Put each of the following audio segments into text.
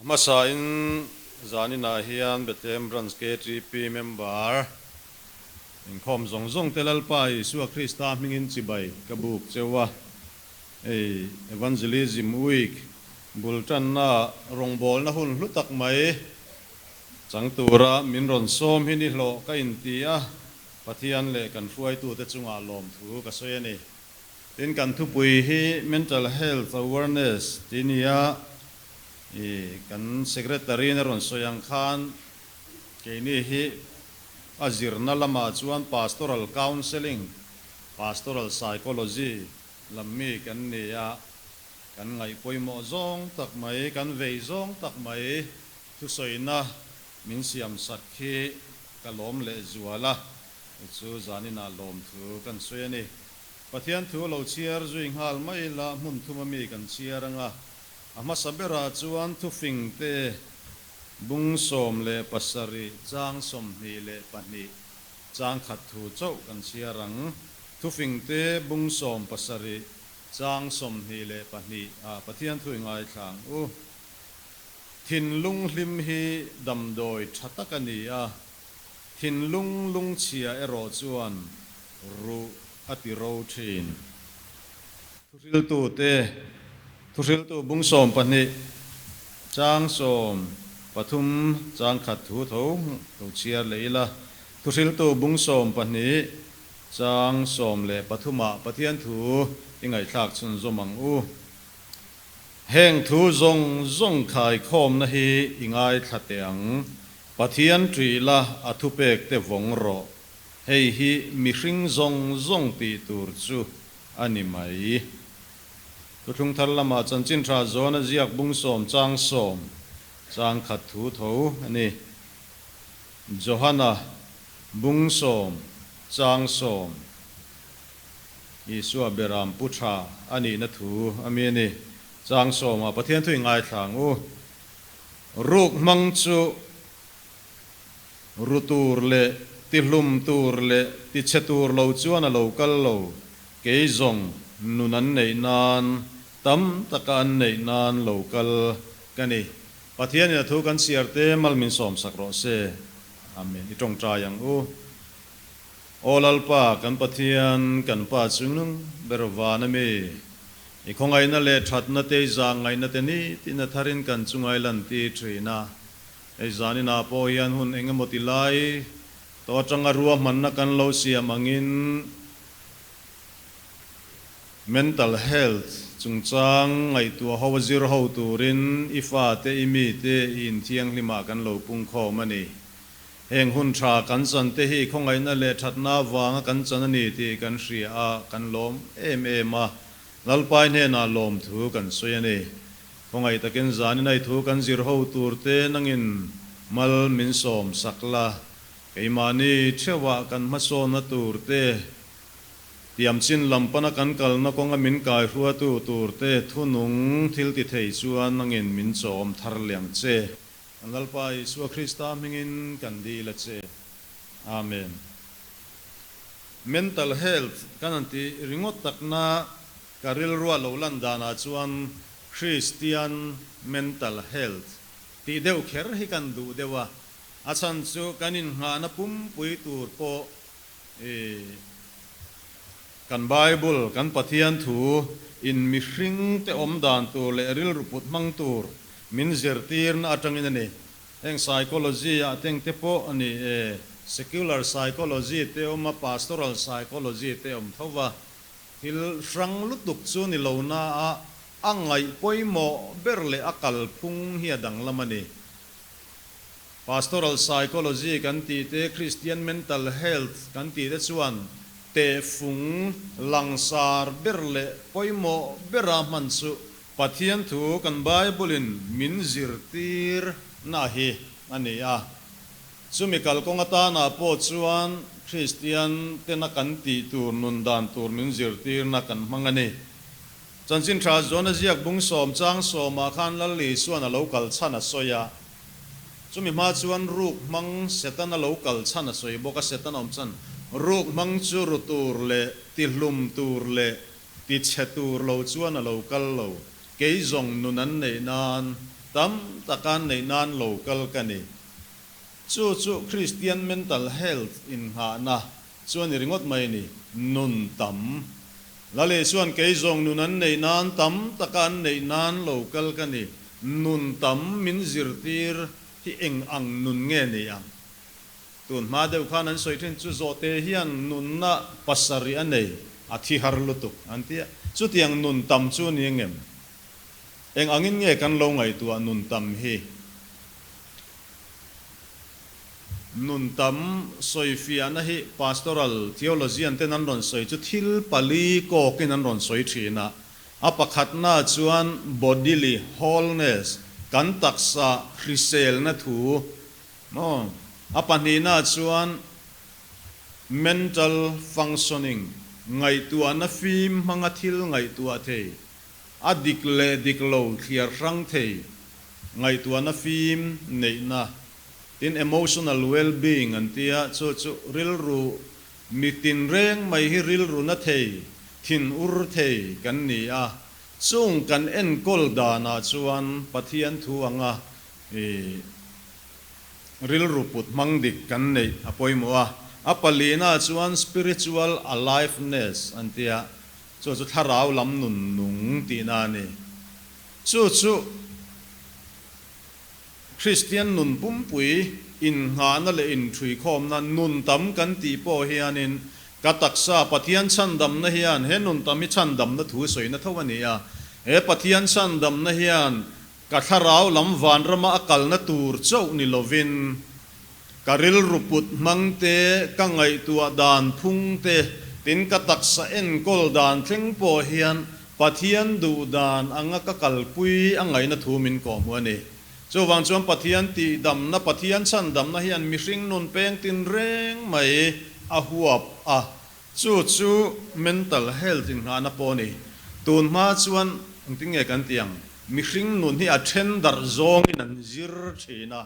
A hmasain zaninah hian Bethlehem Branch KTP member inkhawm zawng zawng te Lalpa Isua Krista hmingin chibai ka buk cheu a. Hei Evangelism Week bul tanna rawngbawlna hun hlu tak mai chang tura min rawn sawm hi nihlawh ka inti a, Pathian leh kan hruaitute chungah lawmthu ka sawi a ni. Tin, kan thupui hi Mental Health Awareness tih nia i kan Secretary-in a rawn sawi ang khan keini hi a zirna lamah chuan Pastoral Counselling, Pastoral Psychology lam mi kan ni a, kan ngaih pawimawh zawng tak mai, kan vei zawng tak mai thusawina min siamsak hi ka lawm lehzual a. Hei chu zaninah lawmthu kan sawi a ni. Pathian thu lo chhiar zui nghal mai ila hmun thum ami kan chhiar anga, a hmasa berah chuan thufing te bung 17 chang 22 chang khat thu chauh kan chhiar ang. Thufing te bung 17 chang 22 ah Pathian thu i ngaithla ang u. Thinlung hlim hi damdawi tha tak a ni a. Thinlung lungchhia erawh chuan ruh a ti ro thin. Thuhriltute, Thuhriltu bung 12, chang 13 chang khat thu tho lo chhiar leh ila. Thuhriltu bung 12, chang 13 ah Pathian thu i ngaihthlak chhunzawm ang u. Heng thu zawng zawng khaikhawmna hi i ngaithla teh ang. Pathian ṭih la a thupek te vawng rawh. Hei hi mihring zawng zawng tih tur chu a ni mai. Thuthlung thar lamah chanchin ṭha zawn a ziak bung sawm chang sawm chang khat thu tho a ni. Johana bung sawm chang sawm. Isua beram pu tha a nihna thu a mi a ni. Chang sawmah Pathian thu i ngaithla ang u. Ruk hmang chu ru tur leh tihlum tur leh tichhe tur lo chuan a lo kal lo. Kei zawng nun an neih nan, tam taka an neih nan lo kal ka ni. Pathianin a thu kan chhiar te mal min sawmsak rawh se. Amen. I tawngtai ang u. Aw Lalpa, kan Pathian, kan Pa chungnung ber van a mi, i khawngaihna leh thatna te i zahngaihna te nitin a tharin kan chungai lan ti thin a. Hei zaninah pawh hian hun eng emaw ti lai tawh atanga ruahmanna kan lo siam angin mental health chungchang ngaihtuah ho a zir ho turin i fate, i mite i inthianghlimah kan lo pungkhawm a ni. Heng hun tha kan chan te hi khawngaihna leh thatna avanga kan chan a ni tih kan hria a, kan lawm em em a. Lalpai hnenah lawmthu kan sawi a ni. Khawngaih takin zanin ai thu kan zir ho tur te nangin mal min sawm sak la, keimahni theuhah kan hmasawnna tur te, tiamchin lam pana kan kalna kawnga min kaihruatu tur te thunung thil ti thei chuan nangin min chawm thar liang che. Kan Lalpa Isua Krista hmingin kan dil a che. Amen. Mental health kan han ti ringawt takna ka rilrua lo lan danah chuan Christian mental health tih deuh kher hi kan duh deuh a, a chhan chu kan innghahna pumpui tur pawh i kan Bible, kan Pathian thu in mihring te awm dan tur leh rilru put hmang tur min zirtirna atangin a ni. Heng psychology ah teng te pawh a ni e, secular psychology te awm a, pastoral psychology te awm tho va, thil hrang lutuk chu ni lo na a, a ngaih pawimawh ber leh a kalphung hi a danglam a ni. Pastoral psychology kan tih te, Christian mental health kan tih te chuan tehfung langsar ber leh pawimawh bera hman chu Pathian thu kan Bible-in min zirtir na hi a ni a. Chumi kalkawng atana pawh chuan Kristian tena kan tih tur nun dan tur min zirtirna kan hmang a ni. Chanchin tha zawn a ziak bung sawm chang sawmah khan Lal Isuan a lo kal chhan a sawi a. Chumi hma chuan ruk hmang Setana lo kal chhan a sawi bawk a, Setana awm chhan ruk hmang chu ru tur leh tihlum tur leh tichhe tur lo chuan a lo kal lo, kei zawng nun an neih nan. Tam taka an neih nan lo kal ka ni. Chu chu Kristian mental health innghahna chu a ni ringawt mai ni. Nun tam. Lale chuan kei zawng nun an neih nan tam taka an neih nan lo kal ka ni. Nun tam min zirtir hi eng ang nun nge ni ang? Tun hma deuh khan an sawi thin chu zawhte hian nunna pasarih a nei, a thi har lutuk an ti a. Chutiang nun tam chu a ni engem? Eng angin nge kan lo ngaihtuah nun tam hi? Nun tam sawifiahna hi pastoral theologian ten an rawn sawi chu thil pali kawkin an rawn sawi thin a. A pakhatna chuan bodily wholeness, kan taksa hriselna thu maw? A pahnihna chuan mental functioning, ngaihtuahna fim hmanga thil ngaihtuah thei. A dik leh dik lo thliar hrang thei, ngaihtuahna fim neihna, tin emotional well-being an tia, chu chu rilru mi tinreng mai hi rilru na thei, thin ur thei kan ni a, chung kan enkawl danah chuan Pathian thu anga i rilru put hmang dik kan neih a pawimawh a. A palina chuan spiritual aliveness an tia, Chu chu thlarau lam nun nung tihna a ni. Chu chu Kristian nun pumpui innghahna leh inṭhuikhawmna nun tam kan tih pawh hianin ka taksa Pathian chhandamna hian he nun tam hi chhandamna thu sawina tho a ni a. He Pathian chhandamna hian ka thlarau lam vanrama a kalna tur chauh ni lovin Ka rilru put hmang te, ka ngaihtuah dan phung te, tin ka taksa enkawl dan thleng pawh hian Pathian duh dan anga ka kalpui a ngaihna thu min kawhhmuh a ni. Chuvang chuan Pathian tihdamna, Pathian chhandamna hian mihring nun peng tinreng mai a huap a, chu chu mental health innghahna pawh a ni. Tun hma chuan engtin nge kan tih ang? Mihring nun hi a then darh zawngin an zir thin a.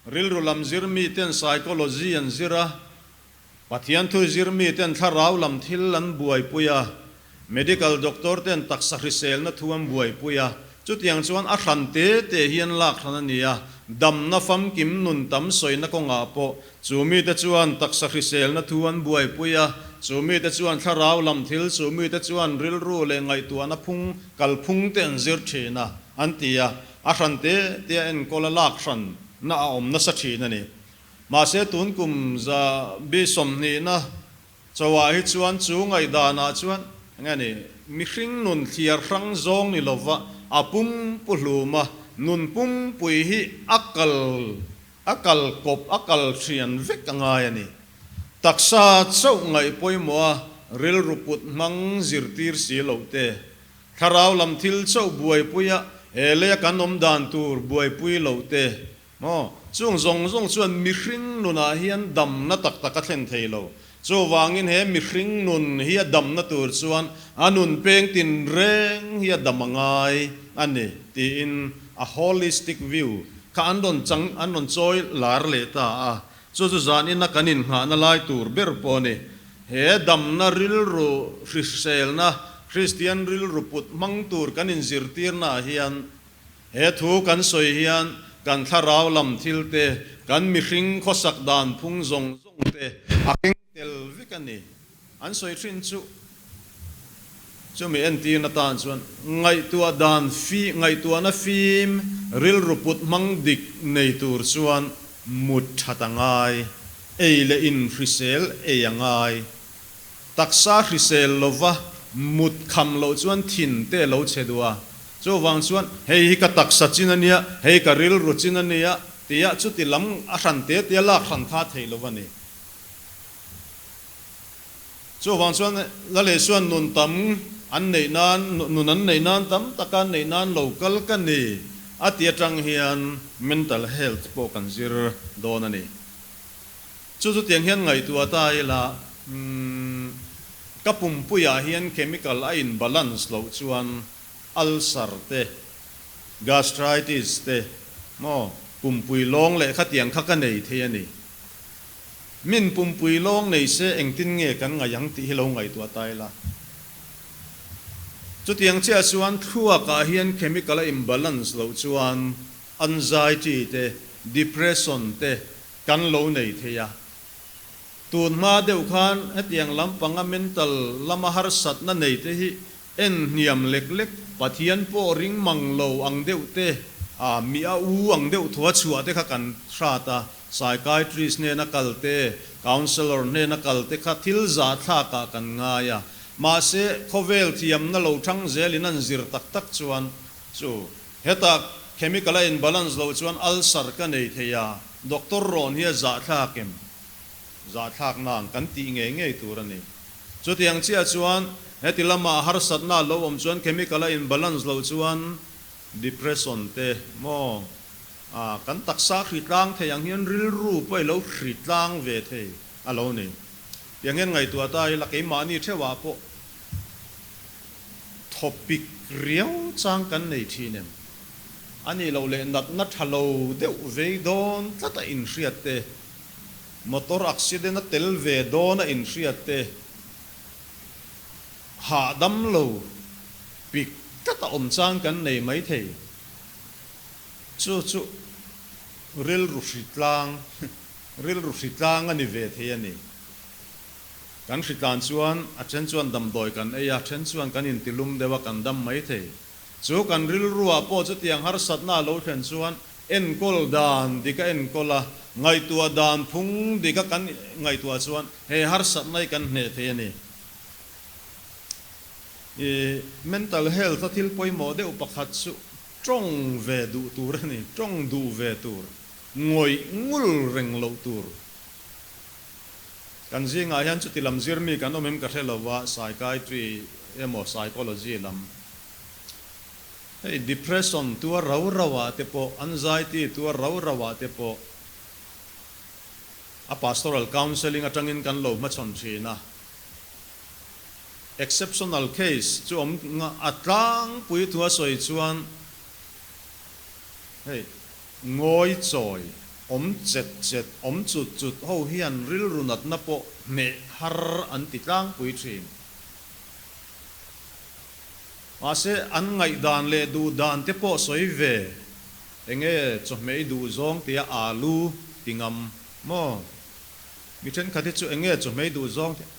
Rilru lam zir miten psychology an zir a, Pathian thu zir miten thlarau lam thil an buaipui a, medical doctor ten taksa hriselna thu an buaipui a, chutiang chuan a hran te te hi an lak hran a ni a, damna famkim nun tam sawina kawngah pawh chu mite chuan taksa hriselna thu an buaipui a, chu mite chuan thlarau lam thil, chu mite chuan rilru leh ngaihtuahna phung kalphung te an zir thin a, an ti a. A hran te te a enkawl a lak hran na a awm nasa thin a ni. Mahse tun kum za bi sawmhnihna chauhah hi chuan chu ngaihdanah chuan enge ni, mihring nun thliar hrang zawng ni lova a pum pu hlum a, nun pumpui hi a kal a kal kawp a kal thian vek a ngai a ni. Taksa chauh ngaih pawimawh a rilru put hmang zirtir si loh te Thlarau lam thil chauh buaipuia he leia kan awm dan tur buaipui loh te maw? Chung zawng zawng chuan mihring nunah hian damna tak tak a thlen thei lo. Chuvangin he mihring nun hi a damna tur chuan a nun peng tinreng hi a dam a ngai a ni tiin a holistic view kha an rawn chang an rawn chawi lar leh ta a. Chu chu zanina kan innghahna lai tur ber pawh a ni. He damna rilru hriselna, Kristian rilru put hmang tur kan inzirtirnaah hian he thu kan sawi hian kan thlarau lam thil te, kan mihring khawsak dan phung zawng zawng te a keng tel vek a ni. An sawi thin chu chumi entirna tan chuan ngaihtuah dan fi, ngaihtuahna fim, rilru put hmang dik nei tur chuan mut that a ngai, ei leh in hrisel ei a ngai. Taksa hrisel lova mut kham loh chuan thin te lo che duh a, chuvang chuan hei hi ka taksa chin a nia, hei ka rilru chin a nia tia chuti lam a hran te te a lak hran kha a theih lo a ni. Chuvang chuan Lalesuan nun tam an neih nan, nun an neih nan tam taka an neih nan lo kal ka ni a ti atang hian mental health pawh kan zir dawn a ni. Chu chutiang hian ngaihtuah ta ila, ka pumpuiah hian chemical a in balance loh chuan ulcer te, gastritis te, maw, pumpui lawng leh khatiang kha ka nei thei a ni. Min pumpui lawng nei se engtin nge kan ngaih ang tih hi lo ngaihtuah ta ila. Chutiang chiah chuan thluakah hian chemical a imbalance loh chuan anxiety te, depression te kan lo nei thei a. Tun hma deuh khan hetiang lampanga mental lama harsatna nei te hi en hniam lek lek, Pathian pawh ring mang lo ang deuh te, a mi a u ang deuh thua chhuah te kha kan hrat a, psychiatrist hnena kal te, counsellor hnena kal te kha thil zahthlakah kan ngai a. Mahse, khawvel thiamna lo thang zelin an zir tak tak chuan chu Heta chemical a in balance loh chuan ulcer ka nei thei a, doctor rawn hi a zahthlak em? Zahthlak nang kan tih ngei ngei tur a ni. Chutiang chiah chuan heti lama harsatna a lo awm chuan chemical a in balance loh chuan depression te maw ah kan taksa hri tlang thei ang hian rilru pawh i lo hri tlang ve thei a lo ni. Tiang hian ngaihtuah ta ila keimahni theuhah pawh Thawpik riau chang kan nei thin em? A nih loh leh natna tha lo deuh vei dawn tlat a inhriat te, motor accident a tel ve dawn a inhriat te, hahdam lo pik tlat a awm chang kan nei mai thei. Chu chu rilru hritlang, rilru hritlang a ni ve thei a ni. Kan hritlan chuan a then chuan damdawi kan ei a, then chuan kan intilum deuh a, kan dam mai thei. Chu kan rilruah pawh chutiang harsatna a lo thlen chuan enkawl dan dik a enkawl a, ngaihtuah dan phung dik a kan ngaihtuah chuan he harsatna hi kan hneh thei a ni. I mental health a thil pawimawh deuh pakhat chu tawng ve duh tur a ni, tawng duh ve tur, ngawih ngul reng loh tur. Kan zingah hian chuti lam zir mi kan awm em ka hre lo a, psychiatry emaw psychology lam. Hei depression tuar rau rau ah te pawh, anxiety tuar rau rau ah te pawh a pastoral counselling atangin kan lo hmachhawn thin a. Exceptional case chu awm a tlangpui thua sawi chuan hei Ngawi chawi, awm chet chet, awm chut chut ho hian rilru natna pawh hneh har an ti tlangpui thin. Mahse, an ngaihdan leh duhdan te pawh sawi ve, enge chawhmeh i duh zawng tia alu ti ngam maw? Mi thenkhat hi chu enge chawhmeh i duh zawng tia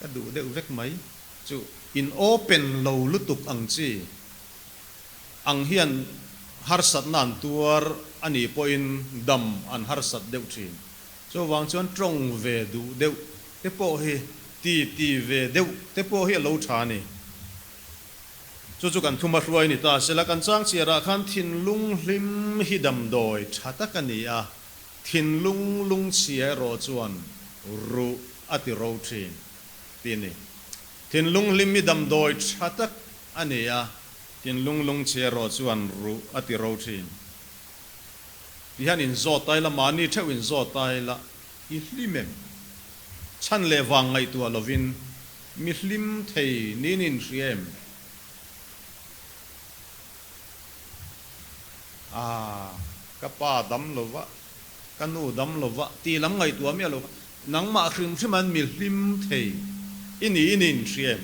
ka duh deuh vek mai chu in open lo lutuk ang chi. Ang hian harsatna an tuar a nih pawhin dam an harsat deuh thin. Chuvang chuan tawng ve duh deuh te pawh hi, ti ti ve deuh te pawh hi a lo tha a ni. Chu chu kan thuma hruai ni ta sela, kan changchhiarah khan thinlung hlim hi damdawi tha tak a ni a, thinlung lungchhia erawh chuan ruh a ti ro thin tih a ni. Thinlung hlim hi damdawi tha tak a ni a, thinlung lungchhia erawh chuan ruh a ti ro thin. Ti hian inzawt ta ila, mahni theuh inzawt ta ila, i hlim em? Chhan leh vang ngaihtuah lovin mi hlim thei niin i inhria em? Aaa, ka pa dam lova, ka nu dam lova tih lam ngaihtuah miah lo kha nangmah hrim hrim an mi hlim thei i ni i ni inhria em?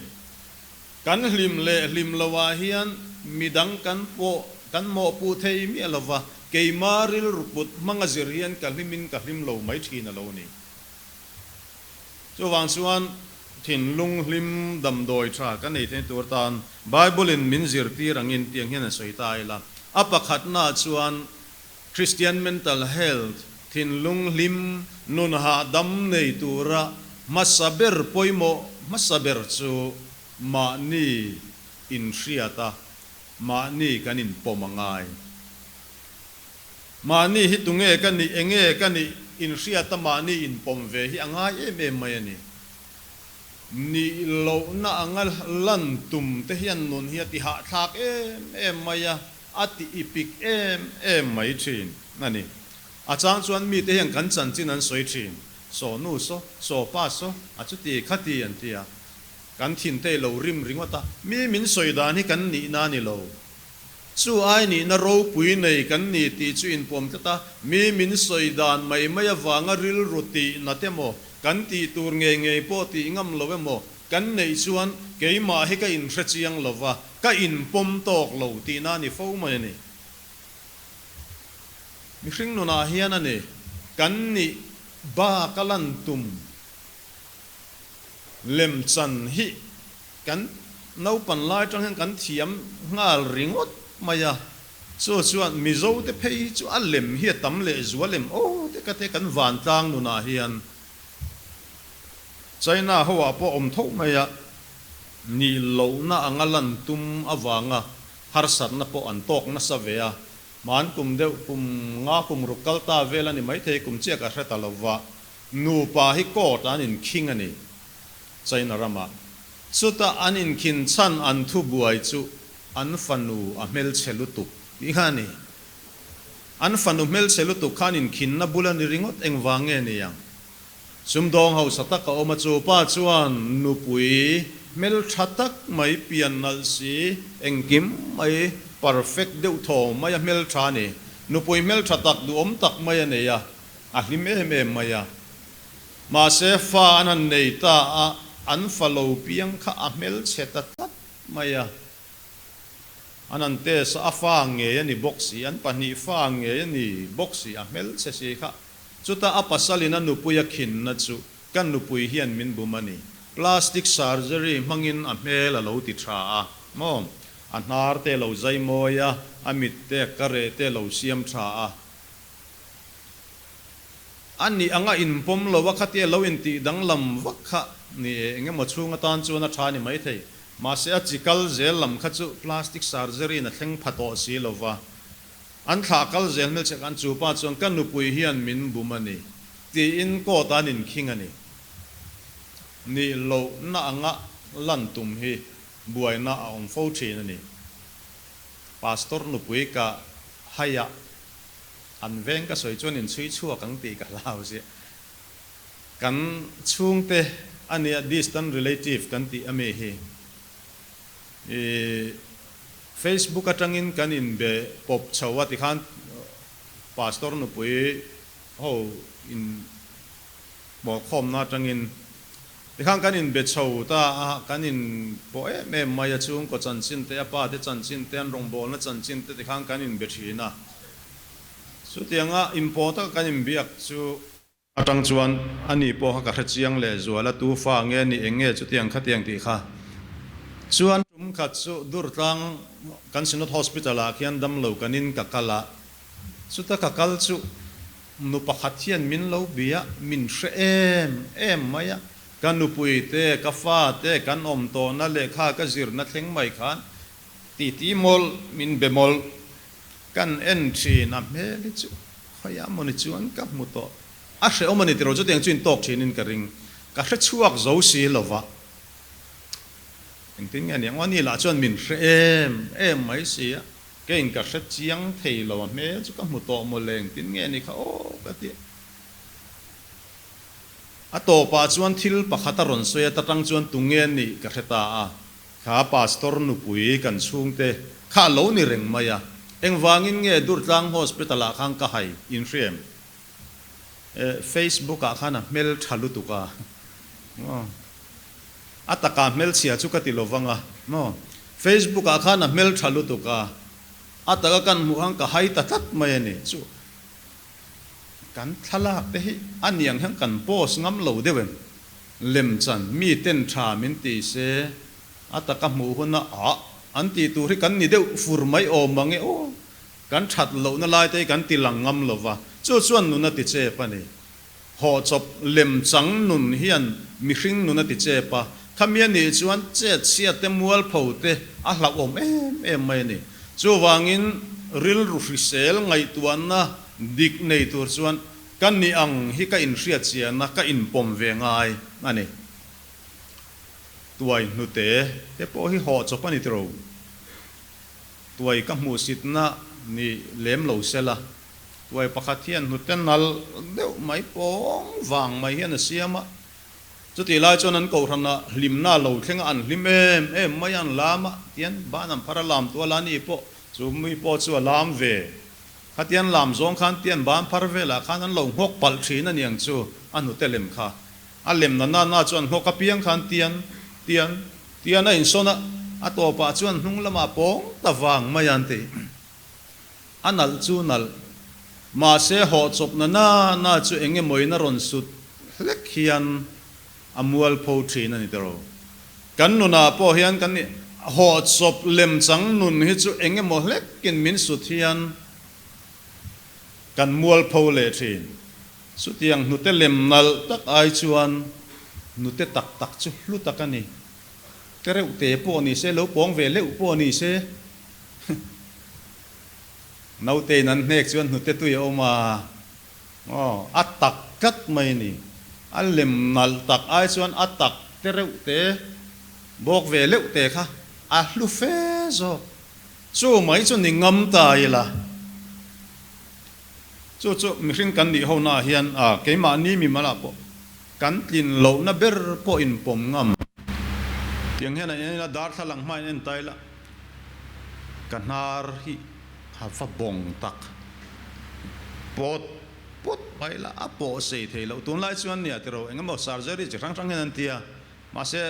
Kan hlim leh hlim lo ah hian midang kan pawh kan mawhpuh thei miah lova, keima rilru put hmanga zir hian ka hlimin ka hlim lo mai thin a lo ni. Chuvang chuan thinlung hlim damdawi tha ka nei thei tur tan Bible in min zirtir angin tiang hian a sawi ta ila. A pakhatna chuan Christian mental health, thinlung hlim, nun hahdam nei tura hmasa ber pawimawh hmasa ber chu mahni inhriat a, mahni kan inpawm a ngai. Mahni hi tunge ka nih, enge ka nih inhriat a mahni inpawm ve hi a ngai em em mai a ni. Nih lohna anga lan tum te hian nun hi a ti hahthlak em em mai a. A ti ipik em em mai thin a ni. A chang chuan mite hian kan chanchin an sawi thin, saw nu saw, saw pa saw, a chuti khati an ti a. Kan thinte lo rim ringawt a, mi min sawi dan hi kan nihna a ni lo. Chu ai nihna ropui nei kan ni tih chu inpawm tlat a, mi min sawi dan mai mai avanga rilru tih nat emaw, kan tih tur ngei ngei pawh tih ngam lo emaw, kan neih chuan keimah hi ka inhre chiang lo va, ka inpawm tawk lo tihna a ni fo mai a ni. Mihring nunah hian a ni, kan nih bak a lan tum lemchan hi kan naupan lai atang hian kan thiam nghal ringawt mai a, chu chuan Mizote phei hi chu a lem hi a tam leh zual em aw te ka te kan vantlang nunah hian China ho ah pawh awm tho mai a, nih lohna anga lan tum avanga harsatna pawh an tawk nasa ve a, hman kum deuh kum nga kum ruk kal ta vel a ni maithei kum chiah ka hre ta lova, nupa hi court ah an inkhing a ni China ramah. Chuta an inkhin chhan an thubuai chu an fanu a hmelchhe lutuk tih kha a ni. An fanu hmelchhe lutuk khan inkhinna bul a ni ringawt engvang nge ni ang? Sumdawng hausa tak a awm a, chu pa chuan nupui hmeltha tak mai pian nalh si, engkim mai perfect deuh thaw mai a hmeltha a ni. Nupui hmeltha tak duhawm tak mai a nei a, a hlim em em mai a. Mahse fa an han nei ta a, an fa lo piang kha a hmelchhe ta tlat mai a. An han test a, a fa ngei a ni bawk si, an pahnih fa ngei a ni bawk si, a hmelchhe si kha. Chutah a pasalin a nupui a khinna chu, Ka nupui hian min bum a ni. Plastic surgery hmangin a hmel a lo ti tha a maw? A hnar te a lo zai mawi a, a mit te, ka reh te a lo siam tha a. A nih anga inpawm lo a, khatia lo intih danglam vak kha ni e, eng emaw chhung atan chuan a tha a ni maithei. Mahse a chi kal zel lam kha chu plastic surgery in a thleng pha tawh si lo va. An thlah kal zel hmelchhe khan chu pa chuan ka nupui hian min bum a ni tiin court ah an inkhing a ni. Nih lohna anga lan tum hi buaina a awm fo thin a ni. Pastor nupui ka hai a, an veng ka sawi chuan inchhui chhuak ang tih ka hlau ziah. Kan chhungte a nia distant relative kan tih ami hi. I Facebook atangin kan inbe pawp chho a tikhan Pastor nupui ho in hmualkhawmna atangin tikhan kan inbe chho ta a, kan in pawh em em mai a, chhungkaw chanchin te, a pa te chanchin te, an rawngbawlna chanchin te tikhan kan inbe thin a. Chutianga inpawh taka kan inbiak chu. Atang chuan a ni pawh kha ka hre chiang leh zual a, tu fa nge ni eng nge chutiang khatiang tih kha. Chuan tum khat chu Durtlang kan Synod Hospital ah khian damlo kan in ka kal a, chuta ka kal chu nu pakhat hian min lo bia, min hre em em mai a, ka nupui te, ka fa te, kan awm tawhna lehkha ka zirna thleng mai khan titi mawlh min be mawlh. Kan en thin a hmel hi chu khawiah mawni chuan ka hmu tawh. A hrehawm a ni tiraw chutiang chu intawk thinin ka ring. Ka hre chhuak zo si lova. Engtin nge aniang aw ani lah chuan min hre em em mai si a. Keiin ka hre chiang thei lo a hmel chu ka hmu tawh mawle engtin nge ni kha aw ka ti a. A tawpah chuan thil pakhat a rawn sawi a ta tang chuan tunge nih ka hre ta a. Kha Pastor nupui kan chhungte kha a lo ni reng mai a, engvangin nge Durtlang Hospital ah khan ka hai inhriam? E, Facebook ah khan a hmel tha lutuk a, maw? A taka hmelchhia chu ka ti lo vang a, maw? Facebook ah khan a hmel tha lutuk a, a taka kan hmuh khan ka hai ta tlat mai a ni. Chu kan thlalak te hi a niang hian kan post ngam lo deuh em? Lemchan, mi ten tha min ti se, a taka hmuh huna ah an tih tur hi kan ni deuh fur mai awm ang e aw, kan that lohna lai te hi kan ti lang ngam lo va, chu chuan nun a ti chep a ni. Haw chawp lemchang nun hian mihring nun a ti chep a, khami a nih chuan chet chhiat te mualpho te a hlauhawm em em mai a ni. Chuvangin rilru hrisel ngaihtuahna dik nei tur chuan Ka nih ang hi ka inhriat chiahna ka inpawm ve ngai a ni. Tuai hnute te pawh hi hawh chawp a ni tiro. Tuai ka hmuhsitna ni lem lo sela, tuai pakhat hian hnute nalh deuh mai pawng vang mai hian a siam a. Chutih lai chuan an kohhranah hlimna lo thleng a, an hlim em em mai a, an lam a, tian ban an phar a lam tual a, ani pawh chu mi pawh chu a lam ve. Khatian lam zawng khan tian ban phar velah khan an lo nghawk palh thin a niang chu a hnute lem kha. A lem na na na chuan nghawk apiang khan tian Tian tian a insawn a, a tawpah chuan hnung lamah pawng ta vang mai a an ti. A nalh chu nalh. Mahse hawh chawp na na na chu eng emawin a rawn sut hlek hian a mualpho thin a ni tawh. Kan nunah pawh hian kan hawh chawp lem chang nun hi chu eng emaw hlekin min sut hian kan mualpho leh thin. Chutiang hnute lem nalh tak ai chuan hnute tak tak chu hlu tak a ni. Te reuh te pawh ni se, lo pawng ve leuh pawh ni se. Nautein an hnek chuan hnute tui a awm a, aw, a tak tlat mai a ni. A lem nalh tak ai chuan a tak te reuh te, bawk ve leuh te kha a hlu fe zawk. Chu mai chu ni ngam ta ila. Chu chu mihring kan nih ho naah hian a keimahni mimalah pawh kan tlin lohna ber pawh inpawm ngam. Tiang hian a en ila, darthlalang hmain en ta ila, ka hnar hi a va bawng tak pawt pawt mai ila, a pawh sei thei loh. Tunlai chuan nia tiro eng emaw surgery chi hrang hrang hian an ti a, mahse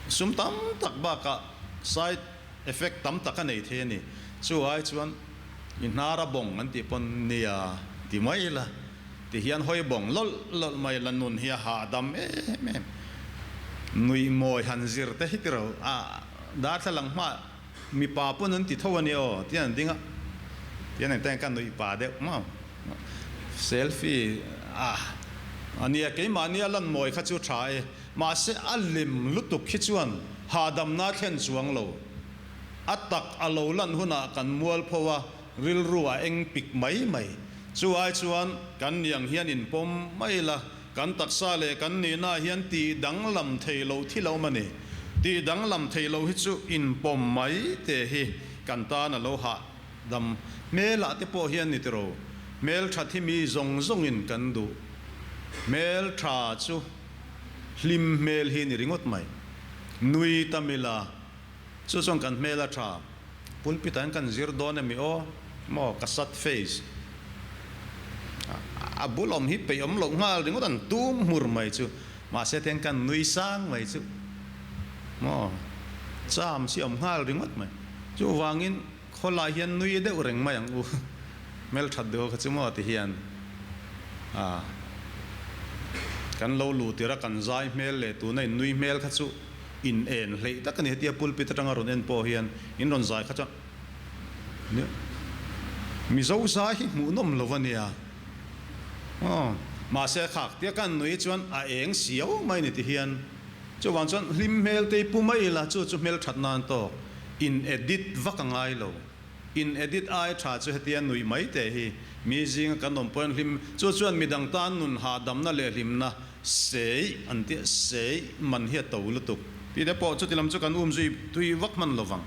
sum tam tak bakah side effect tam tak a nei thei a ni. Chu ai chuan i hnar a bawng an tih pawn nia ti mai ila, ti hian hawi bawng lawlh lawlh mai ila nun hi a hahdam em em. Nuih mawi han zir te hi tiro a darthlalang hma mipa pawn an ti tho a ni aw tian an ding a, tian engtin ka nuih pa deuh maw selfie a ania keimahni a lan mawi kha chu tha e. Mahse a lem lutuk hi chuan hahdamna thlen chuang lo. A tak a lo lan hunah kan mualpho a, rilru a eng pik mai mai. Chu ai chuan kan niang hian inpawm mai la, kan taksa leh kan nihna hian tih danglam thei loh thil a awm a ni. Tih danglam thei loh hi chu inpawm mai te hi kan tan a lo hahdam. Hmelah te pawh hian ni tiro, hmeltha thi mi zawng zawngin kan duh. Hmeltha chu. Hlim hmel hi ni ringawt mai. Nui tam ila, chu chuan kan hmel a tha. Pulpit ah hian kan zir dawn emi aw? Maw ka sad face. A bul awm hi peih awm loh nghal ringawt an tum hmur mai chu. Mahse tiang kan nui sang mai chu. Maw cham si awm nghal ringawt mai. Chuvangin khawlai hian nui deuh reng mai ang u. Hmel that deuh kha chu maw ti hian a kan lo luh tirh a kan zai hmel leh tuna in nui hmel kha chu in en hleih tak a ni. Hetia pulpit atanga rawn en pawh hian in rawn zai kha chuan Mizo zai hi hmuhnawm lo a nia aw mahse khak tia kan nui chuan a eng siau mai ni ti hian chuvang chuan hlim hmel te i pu mai ila chu chu hmel that nan tawk in edit vak a ngai lo. In edit ai tha chu hetia nuih mai teh hi mi zinga kan awm pawhin hlim chu chuan midang tan nun hahdamna leh hlimna sei an tia sei man hi a to lutuk tih te pawh chuti lam chu kan um zui tui vak hman lovang.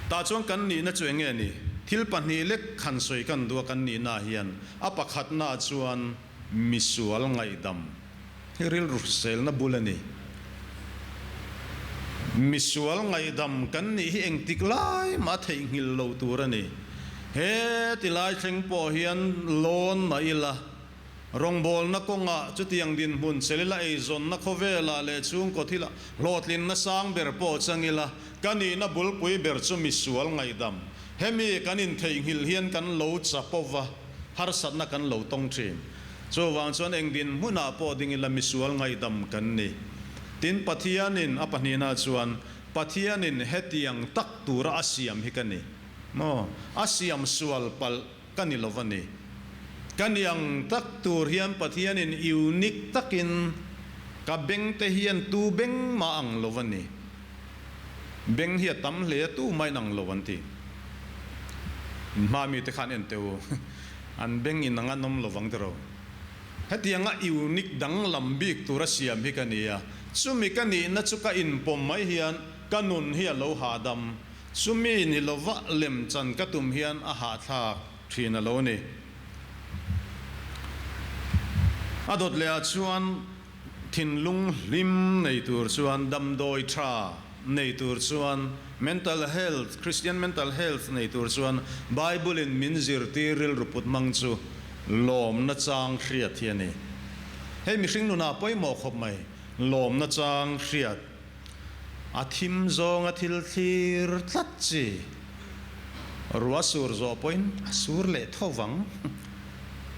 Tah chuan kan nihna chu enge ni? Thil pahnih lek khan sawi kan duh a kan nihna hian a pakhatna chuan misual ngaihdam Hi rilru hriselna bul a ni. Misual ngaihdam kan nih hi engtik lai mah theihnghilh lo tur a ni. He ti lai thleng pawh hian lawn mah ila, rawngbawlna kawngah chutiang dinhmun chelila eizawnna khawvelah leh chhungkaw thilah hlawhtlinna sang ber pawh chang ila, ka nihna bulpui ber chu misual ngaihdam. Hemi kan intheihnghilh hian kan lo chapova, harsatna kan lo tawng thin. Chuvang chuan eng dinhmunah pawh ding ila misual ngaihdam kan ni. Tin, Pathianin a pahnihna chuan Pathianin hetiang tak tura a siam hi ka ni maw? A siam sual palh ka ni lo va ni. Ka ni ang tak tur hian Pathianin unique takin ka bengte hian tu beng mah ang lo va ni. Beng hi a tam hle a, tu mahin ang lo an ti. Hma mite khan en teh u. An beng in ang an awm lovang tiraw? Hetianga unique danglam bik tura siam hi ka ni a, chumi ka nihna chu ka inpawm mai hian ka nun hi a lo hahdam. Chumi ni lova lemchan ka tum hian a hahthlak thin a lo ni. A dawt leh ah chuan thinlung hlim nei tur chuan damdawi tha nei tur chuan mental health, Christian mental health nei tur chuan Bible in min zirtir rilru put hmang chu lawmna chang hriat hi a ni. Hei mihring nunah pawimawh khawp mai. Lawmna chang hriat a thim zawnga thil thlir tlat chi. Ruah sur zawh pawhin a sur leh tho vang.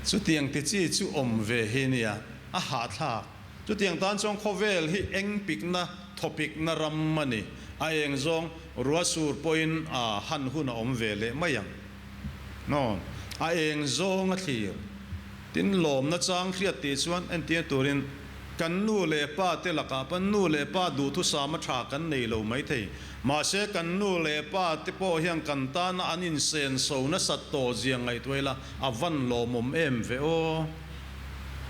Chutiang ti chi chu awm ve hi nia, a hahthlak. Chutiang tan chuan khawvel hi eng pikna, thawpikna ram a ni. A eng zawng ruah sur pawhin a han hun a awm ve leh mai ang. No, a eng zawng a thlir. Tin, lawmna chang hriat tih chuan entir turin kan nu leh pa te lakah pawn nu leh pa duhthusam a tha kan nei lo maithei. Mahse, kan nu leh pa te pawh hian kan tana an insenso nasat tawh zia ngaihtuah ila a van lawmawm em ve aw.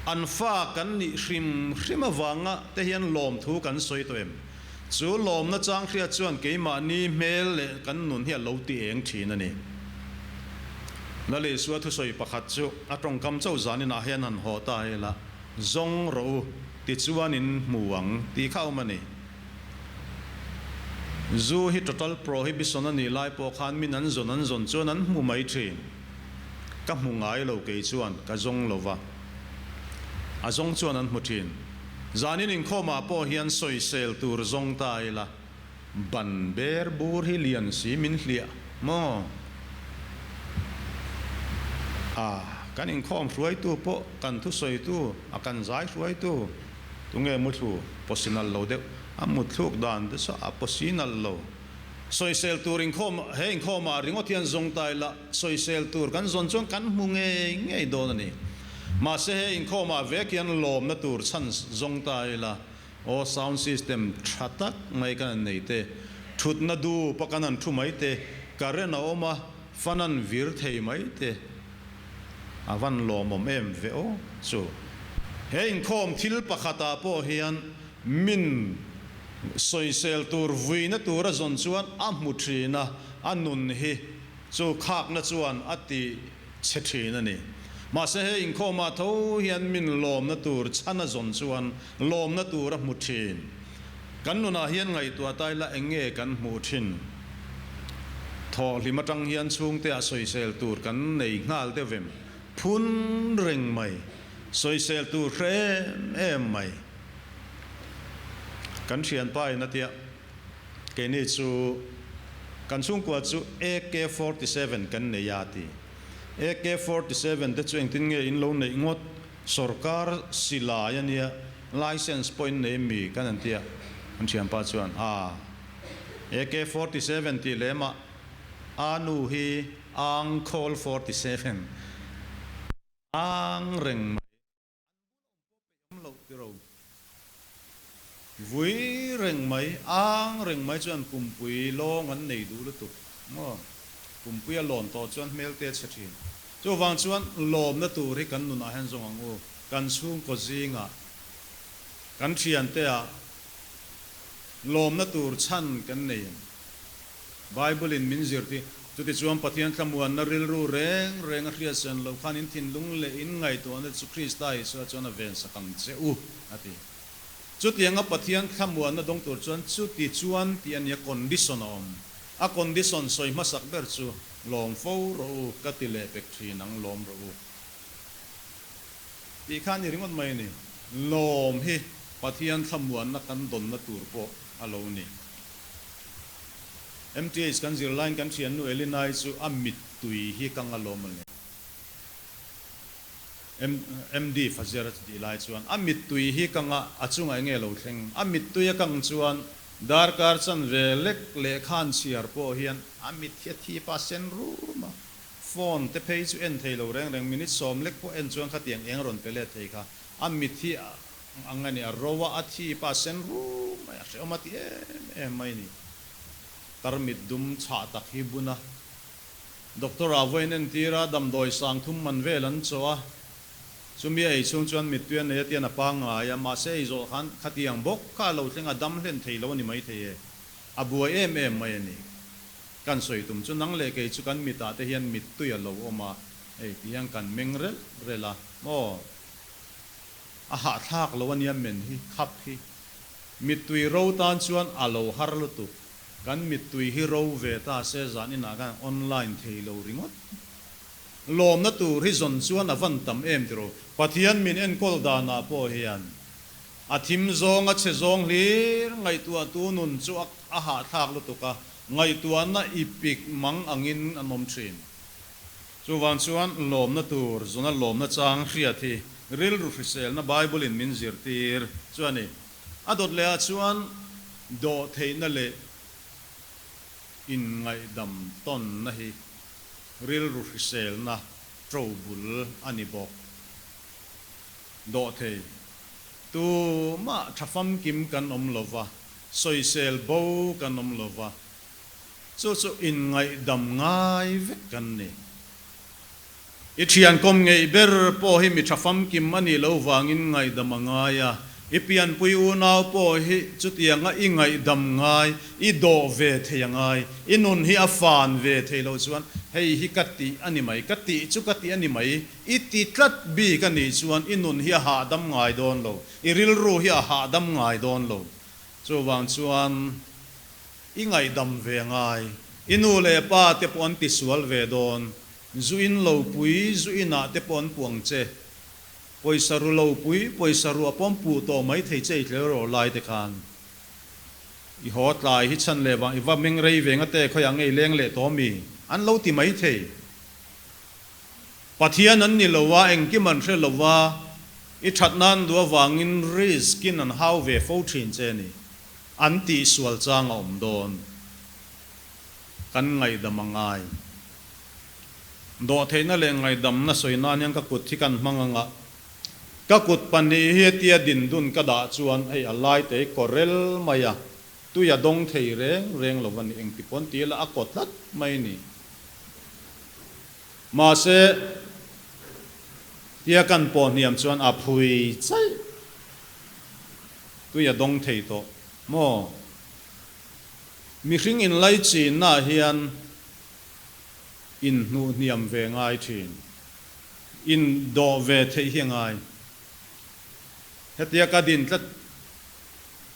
An fa kan nih hrim hrim avanga te hian lawmthu kan sawi tawh em? Chu lawmna chang hriat chuan keimahni hmel leh kan nun hi a lo ti eng thin a ni. Lalisua thusawi pakhat chu a tawngkam chauh zaninah hian han haw ta ila, Zawng rawh u, tichuan in hmu ang, tih kha a awm a ni. Zu hi total prohibition a nih lai pawh khan min an zawn an zawn chuan an hmu mai thin. Ka hmu ngai lo kei chuan ka zawng lo va, a zawng chuan an hmu thin. Zanin inkhawmah pawh hian sawisel tur zawng ta ila, ban ber bur hi lian si min hliah maw? A, kan inkhawm hruaitu pawh kan thusawitu, a kan zai hruaitu, tunge muthlu pawsinal lo deuh, a mutthluk dan te chu a pawsinal lo. Sawisel tur inkhawm, he inkhawmah ringawt hian zawng ta ila, sawisel tur kan zawn chuan kan hmu ngei ngei dawn a ni. Mahse he inkhawmah vek hian lawmna tur chhan zawng ta ila, aw sound system tha tak mai kan han nei te, thutna dup a kan han thu mai te, current a awm a, fan an vir thei mai te, a van lawmawm em ve aw chu. He inkhawm thil pakhatah pawh hian Min sawisel tur vuina tur a zawn chuan a hmu thin a, a nun hi chu khakna chuan a ti chhe thin a ni. Mahse he inkhawmah tho hian min lawmna tur chhan a zawn chuan lawmna tur a hmu thin. Kan nunah hian ngaihtuah ta ila eng nge kan hmuh thin? Thawhhlim atang hian chhungte ah sawisel tur kan nei nghal deuh em? Phun reng mai, sawisel tur hre em em mai. Kan thianpa in a tia, keini chu kan chhungkua chu AK 47 kan nei a ti. AK 47 te chu engtin nge in lo neih ngawt, sorkar silai a nia, license pawh in nei mi kan an tia. Kan thianpa chuan a AK 47 tih lem ah a nu hi ang khawl 47 ang reng mai. An bul awm pawh peih awm loh tiro. Vui reng mai, ang reng mai chuan pumpui lawng an nei duh lutuk maw? Pumpui a lawn tawh chuan hmel te a chhe thin. Chuvang chuan lawmna tur hi kan nunah hian zawng ang u. Kan chhungkaw zingah, kan thiante ah lawmna tur chhan kan nei ang. Bible-in min zirtir. Chutichuan Pathian thlamuanna rilru reng reng a hriatsen loh khan in thinlung leh in ngaihtuahna chu Krista Isua chuan a vensak ang che u, a ti. Chutianga Pathian thlamuanna dawng tur chuan chuti chuan tih a nia condition a awm. A condition sawi hmasak ber chu lawm fo rawh u, ka ti leh pek thin ang, lawm rawh u. Tih kha a ni ringawt mai a ni. Lawm hi Pathian thlamuanna kan dawnna tur pawh a lo ni. MTH kan zir laiin kan thiannu Elinai chu a mittui hi ka ngalawm a ni. MD Fazer a tih lai chuan a mittui hi ka nga a chungah enge lo thleng? A mittui a kang chuan darkar chanve lek lehkhan chhiar pawh hian a mit hi a thi pa sen rum a, phone te phei chu en thei lo reng reng, minute 10 lek pawh en chuan khatiang eng rawn pe let thei kha a mit hi a Ang a ni, a ro a, a thi pa sen rum mai, a hrehawm a ti em em mai a ni. Tarmit dum chhah tak hi bun a, Doctor ah vawiin entir a, damdawi sang thum man vel an chaw a, chumi a ei chhung chuan mittui a nei a tian a pangngai a, mahse ei zawh khan khatiang bawk kha a lo thleng a, dam hlen thei lo a ni maithei e, a buai em em mai a ni. Kan sawi tum chu nang leh kei chu kan mitah te hian mittui a lo awm a, hei ti hian kan meng relh relh a, maw? A hahthlak lo ania men hi khap hi. Mittui ro tan chuan a lo har lutuk. Kan mittui hi ro ve ta se zan inah khan online thei lo ringawt. Lawmna tur hi zawn chuan a van tam em tiraw. Pathian min enkawl danah pawh hian. A thim zawng a chhe zawng hlir ngaihtuahtu nun chu a hahthlak lutuk a, ngaihtuahna i pik mang angin an awm thin. Chuvang chuan lawmna tur zuna lawmna chang hriat hi rilru hriselna Bible-in min zirtir chu a ni. A dawt lehah chuan dawhtheihna leh inngaihdam tawnna hi rilru hriselna ṭo bul a ni bawk. Dawhthei, tumah ṭha famkim kan awm lo va, sawisel bo kan awm lo va, chu chu inngaihdam ngai vek kan ni. I ṭhian kawm ngeih ber pawh hi mi ṭha famkim a nih loh vangin ngaihdam a ngai a, i pianpui unau pawh hi chutianga i ngaihdam ngai, i dawh ve thei a ngai, i nun hi a fan ve thei loh chuan hei hi ka tih a ni mai, ka tih chu ka tih a ni mai, i ti tlat bik a nih chuan i nun hi a hahdam ngai dawn lo, i rilru hi a hahdam ngai dawn lo. Chuvang chuan i ngaihdam ve a ngai, i nu leh pa te pawh an tisual ve dawn, Zu in lo pui, zu inah te pawh an puang che. Pawisa ru lo pui, pawisa ruah pawh an puh tawh mai thei che i tleu rawh lai te khan. I haw tlai hi chhan leh vang, i va meng rei ve nga te khawiah nge i leng leh tawh mi? An lo ti mai thei. Pathian an ni lo a, engkim an hre lo a, i that nan duh avangin risk in an hau ve fo thin che ni. An tihsual chang a awm dawn. Kan ngaihdam a ngai. Dawhtheihna leh ngaihdamna sawi nan hian ka kut hi kan hmang ang a, ka kut pahnih hi hetia din dun ka dah chuan hei a lai te hi kaw rel mai a, tui a dawng thei reng reng lo a ni, engti pawn ti ila a kaw tlat mai a ni. Mahse, tia kan pawh hniam chuan a phui chaih, tui a dawng thei tawh maw? Mihring inlaichinnaah hian inhnuh hniam ve ngai thin, indawh ve theih hi a ngai. Hetia ka din tlat,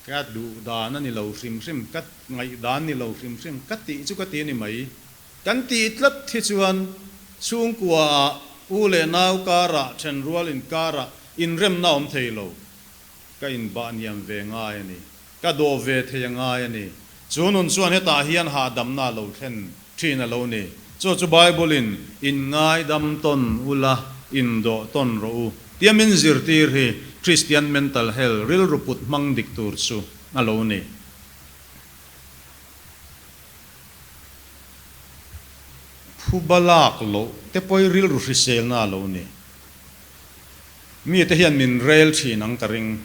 ka duh dan a ni lo hrim hrim, ka ngaih dan ni lo hrim hrim, ka tih chu ka ti a ni mai. Kan tih tlat hi chuan chhungkuaah u leh nau karah, thenrual inkarah inremna awm thei lo. Ka inbah hniam ve ngai a ni. Ka dawh ve thei a ngai a ni. Chu nun chuan hetah hian hahdamna a lo thlen thin a lo ni. Chu chu Bible-in, Inngaidam tawn ula, indawh tawn rawh u, tia min zirtir hi Christian mental health rilru put hmang dik tur chu a lo ni. Phuba lak loh te pawh hi rilru hriselna a lo ni. Mite hian min rel thin ang ka ring.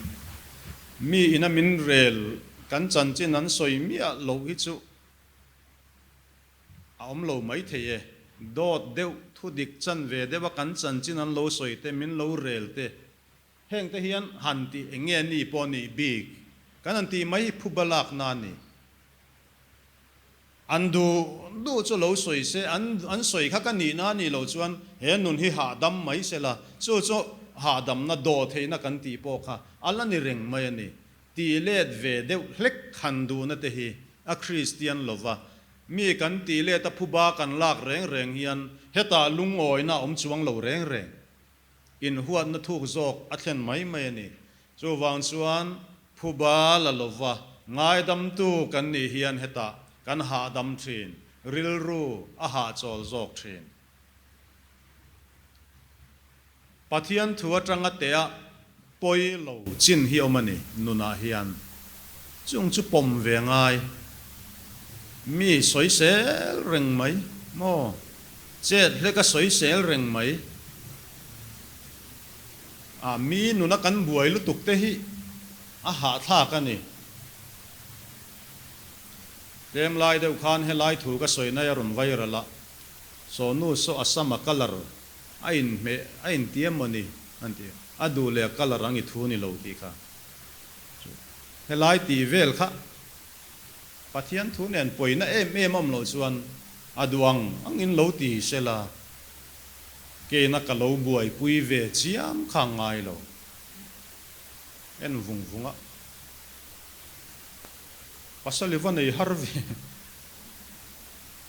Mi ina min rel kan chanchin an sawi miah loh hi chu a awm lo mai thei e. Dawt deuh, thu dik chan ve deuha kan chanchin an lo sawi te, min lo rel te, heng te hian han tih eng nge ni pawh nih bik kan han tih mai hi phuba lakna a ni. An duh duh chu lo sawi se, an an sawi kha ka nihna a nih loh chuan he nun hi hahdam mai se la, chu chu hahdamna dawh theihna kan tih pawh kha a la ni reng mai a ni. Tih let ve deuh hlek han duhna te hi a Kristian lo va, mi kan tih let a phuba kan lak reng reng hian hetah lungawina a awm chuang lo reng reng. Inhuatna thuk zawk a thlen mai mai a ni. Chuvang chuan phuba la lova ngaidamtu kan nih hian hetah kan hahdam thin, rilru a hahchawl zawk thin. Pathian thu atanga tea pawi lo chin hi awm a ni nunah hian. Chung chu pawm ve ngai. Mi sawisel reng mai maw? Chet hlek a sawisel reng mai. A mi nuna kan buai lutuk te hi a hahthlak a ni. Tlem lai deuh khan helai thu ka sawi nai a rawn viral a, saw nu saw a sama colour a inhmeh a intiam maw ni an ti a, a duh leh a colour ang i thu ni lo tih kha chu helai tih vel kha Pathian thu nen pawina em em awm loh chuan a duh ang angin lo ti sela. Keina ka lo buaipui ve chiam kha ngai lo. En vung vung a. Pasal i va nei har ve.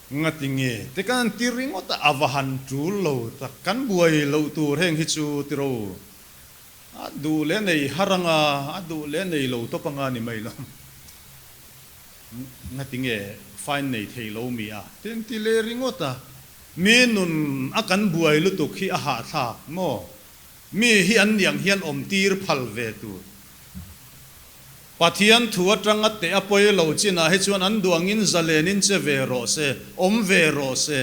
Ngati nge te kan han ti ringawt a, a va han tul lo tak. Kan buai loh tur heng hi chu tiro. A duh leh nei har anga, a duh leh nei lo tawp anga ni mai lo. Ngati nge fine nei thei lo mi a? Tin ti leh ringawt a, mi nun a kan buai lutuk hi a hahthlak maw? Mi hi an niang hian awm tir phal ve tur. Pathian thu atanga teh a pawi lo chinah hi chuan an duangin zalenin che ve rawh se, awm ve rawh se.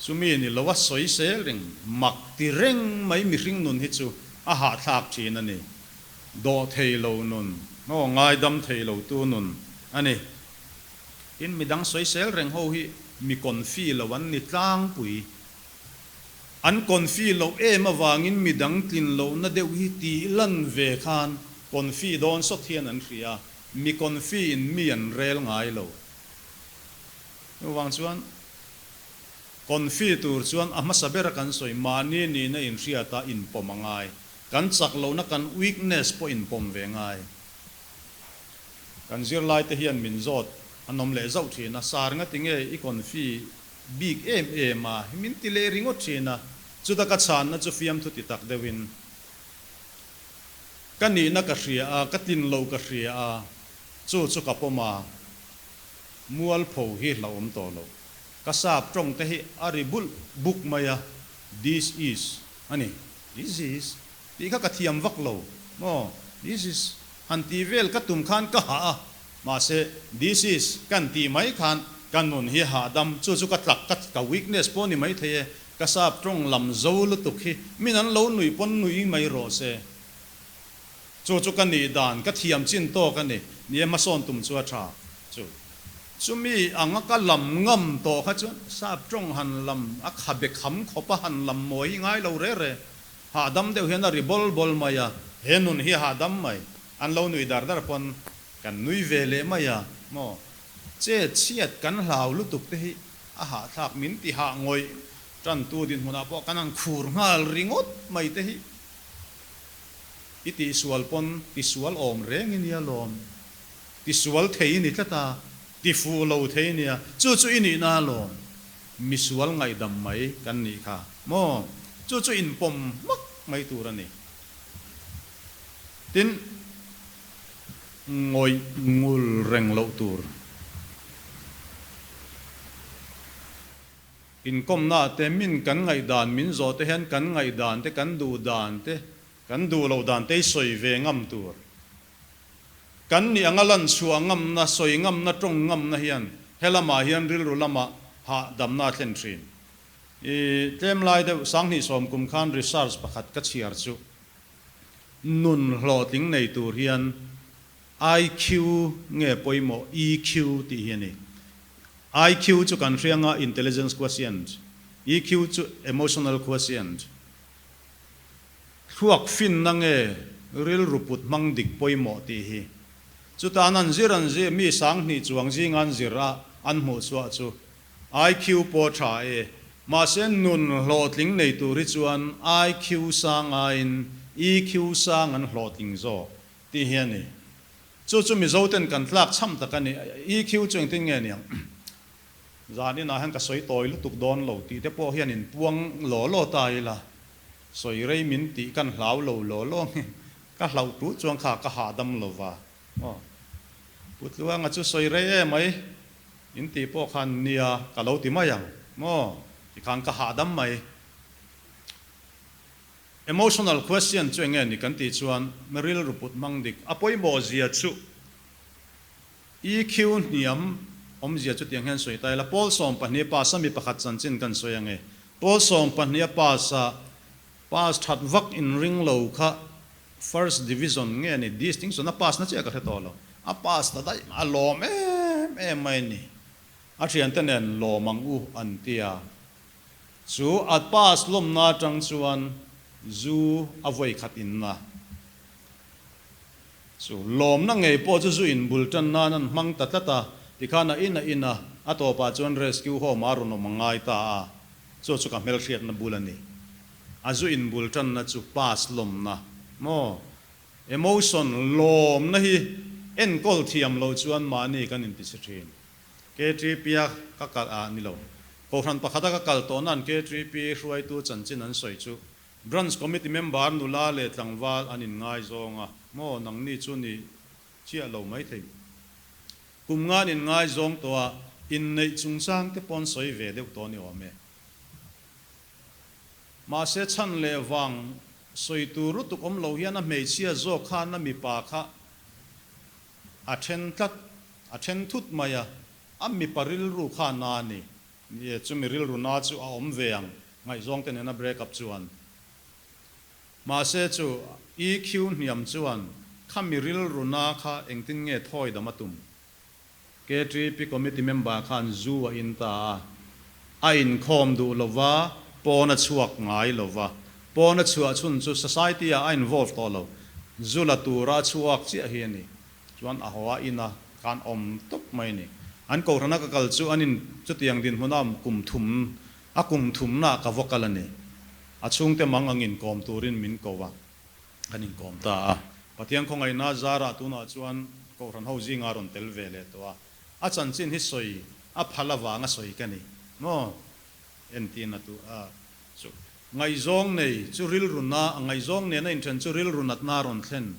Chumi ni lo a sawi sel reng, mak ti reng mai mihring nun hi chu a hahthlak thin a ni. Dawh thei lo nun, aw ngaidam thei lo tu nun a ni. Tin, midang sawi sel reng ho hi mi confi lo an ni tlangpui. An confi loh em avangin midang tlin lohna deuh hi tih lan ve khan confi dawn sawt hian an hria, mi confi in mi an rel ngai lo. Chuvang chuan Confi tur chuan a hmasa bera kan sawi mahni nihna inhriata inpawm a ngai. Kan chak lohna kan weakness pawh inpawm ve ngai. Kan zirlaite hian min zawt an awm leh zauh thin a, Sar ngati nge i confi bik em em a? Hi min ti leh ringawt thin a, chuta ka chhanna chu fiamthu ti tak deuhin ka nihna ka hria a, ka tlin lo ka hria a, chu chu ka pawm a, mualpho hi hlauhawm tawh lo. Ka sap tawng te hi a ri bulh buk mai a, this is a ni, this is tih kha ka thiam vak lo maw, this is han tih vel ka tum khan ka hah a, mahse this is kan tih mai khan ka nun hi hahdam, chu chu ka tlak ka ka weakness pawh ni mai thei e, ka sap tawng lam zo lutuk hi min an lo nuih pawn nuih mai rawh se. Chu chu ka nih dan, ka thiam chin tawk a ni. Ni e, hmasawn tum chu a tha. Chu chumi anga ka lam ngam tawh kha chuan sap tawng han lam a khabe kham khawp a han lam mawi hi ngai lo re re. Hahdam deuh hian a ri bawl bawl mai a. He nun hi hahdam mai. An lo nui dar dar pawn kan nui ve leh mai a maw. Che chhiat kan hlau lutuk te hi a hahthlak min ti hah ngawih. Tantu dinhmunah pawh kan han khur nghal ringawt mai te hi. I tihsual pawn tisual awm reng i nia lawm. Tisual thei i ni tlat a, tifuh lo thei i nia, chu chu i nihna alawm. Misual ngaihdam mai kan nih kha maw? Chu chu inpawm hmak mai tur a ni. Tin, ngawih ngul reng loh tur. Inkawmna te, min kan ngaihdan min zawh te hian kan ngaihdan te, kan duh dan te, kan duh loh dan te hi sawi ve ngam tur. Kan nih anga lan chhuah ngamna, sawi ngamna, tawng ngamna hian he lamah hian rilru lamah hahdamna a thlen thin. I tlem lai deuh 2010 kum khan research pakhat ka chhiar chu nun hlawhtling nei tur hian IQ nge pawimawh EQ tih hi a ni. IQ chu kan hria anga intelligence quotient, EQ chu emotional quotient. Thluak finna nge rilru put hmang dik pawimawh tih hi. Chutan an zir an zir mi 2000 chuang zinga an zir a an hmuh chhuah chu IQ pawh tha e. Mahse nun hlawhtling nei tur hi chuan IQ sang aiin EQ sang an hlawhtling zawk. Tih hi a ni. Chu chu Mizo ten kan tlak chham tak a ni. EQ chu engtin nge niang? Zan inah hian ka sawi tawi lutuk dawn lo tih te pawh hian in puang law law ta ila, sawi rei min tih kan hlau lo law law nge? Ka hlauh tu chuan kha ka hahdam lo va. Aw. Pu Tluanga chu sawi rei em ai in tih pawh khan nia ka lo ti mai ang maw? Tikhan ka hahdam mai. Emotional quotient chu enge ni kan tih chuan rilru put hmang dik a pawimawh zia chu EQ hniam awmzia chu tiang hian sawi ta ila Pawl 12 pass a mi pakhat chanchin kan sawi ange. Pawl 12 a pass a pass that vak in ring lo kha first division nge ni distinction a pass na chiah ka hre tawh lo a pass ta daih a lawm em em mai ni a thiante nen lawm ang u an tia. Chu a pass lawmna atang chuan zu a vawi khat inna. Chu lawmna ngei pawh chu zu in bul tan nan an hmang ta tlat a, tikhan a in a in a, a tawpah chuan rescue home ah a rawn awm a ngai ta a, chu chu ka hmelhriatna bul a ni. A zu in bul tanna chu pass lawmna maw? Emotion lawmna hi enkawl thiam loh chuan mahni kan inti si thin. KTP-a ka kal a ni lo. Kohhran pakhata ka kal tawh nan KTP hruaitu chanchin an sawi chu. Branch Committee member nula leh tlangval an inngaizawng a, maw nangni chu ni chiah lo maithei. Kum nga an inngaizawng tawh a, inneih chungchang te pawn sawi ve deuh tawh ni awm e. Mahse chhan leh vang sawi tur lutuk awm lo hian a hmeichhia zawk khan a mipa kha a then tlat, a then thut mai a, a mipa rilru kha na a ni. Ni e, chumi rilru na chu a awm ve ang, ngaihzawng te nena break up chuan. Mahse chu EQ hniam chuan khami rilru na kha engtin nge thawi dam a tum? KTP committee member khan zu a in ta a, a inkhawm duh lova, pawn a chhuak ngai lova. Pawn a chhuah chhun chu society ah a involve tawh lo, zu la tura a chhuak chiah hi a ni. Chuan a haw a in a khan awm tawp mai a ni. An kohhrana ka kal chu an in chutiang dinhmuna kum thum a kum thumna ka va kal a ni. A chhungte mang ang inkawm turin min ko a, kan inkawm ta a. Pathian khawngaihna zarah tunah chuan kohhran ho zinga rawn tel ve leh tawh a. A chanchin hi sawi a phal avanga sawi ka ni maw? Entirna tu a chu ngaihzawng nei chu rilru na, ngaihzawng nena inthen chu rilru natna a rawn thlen.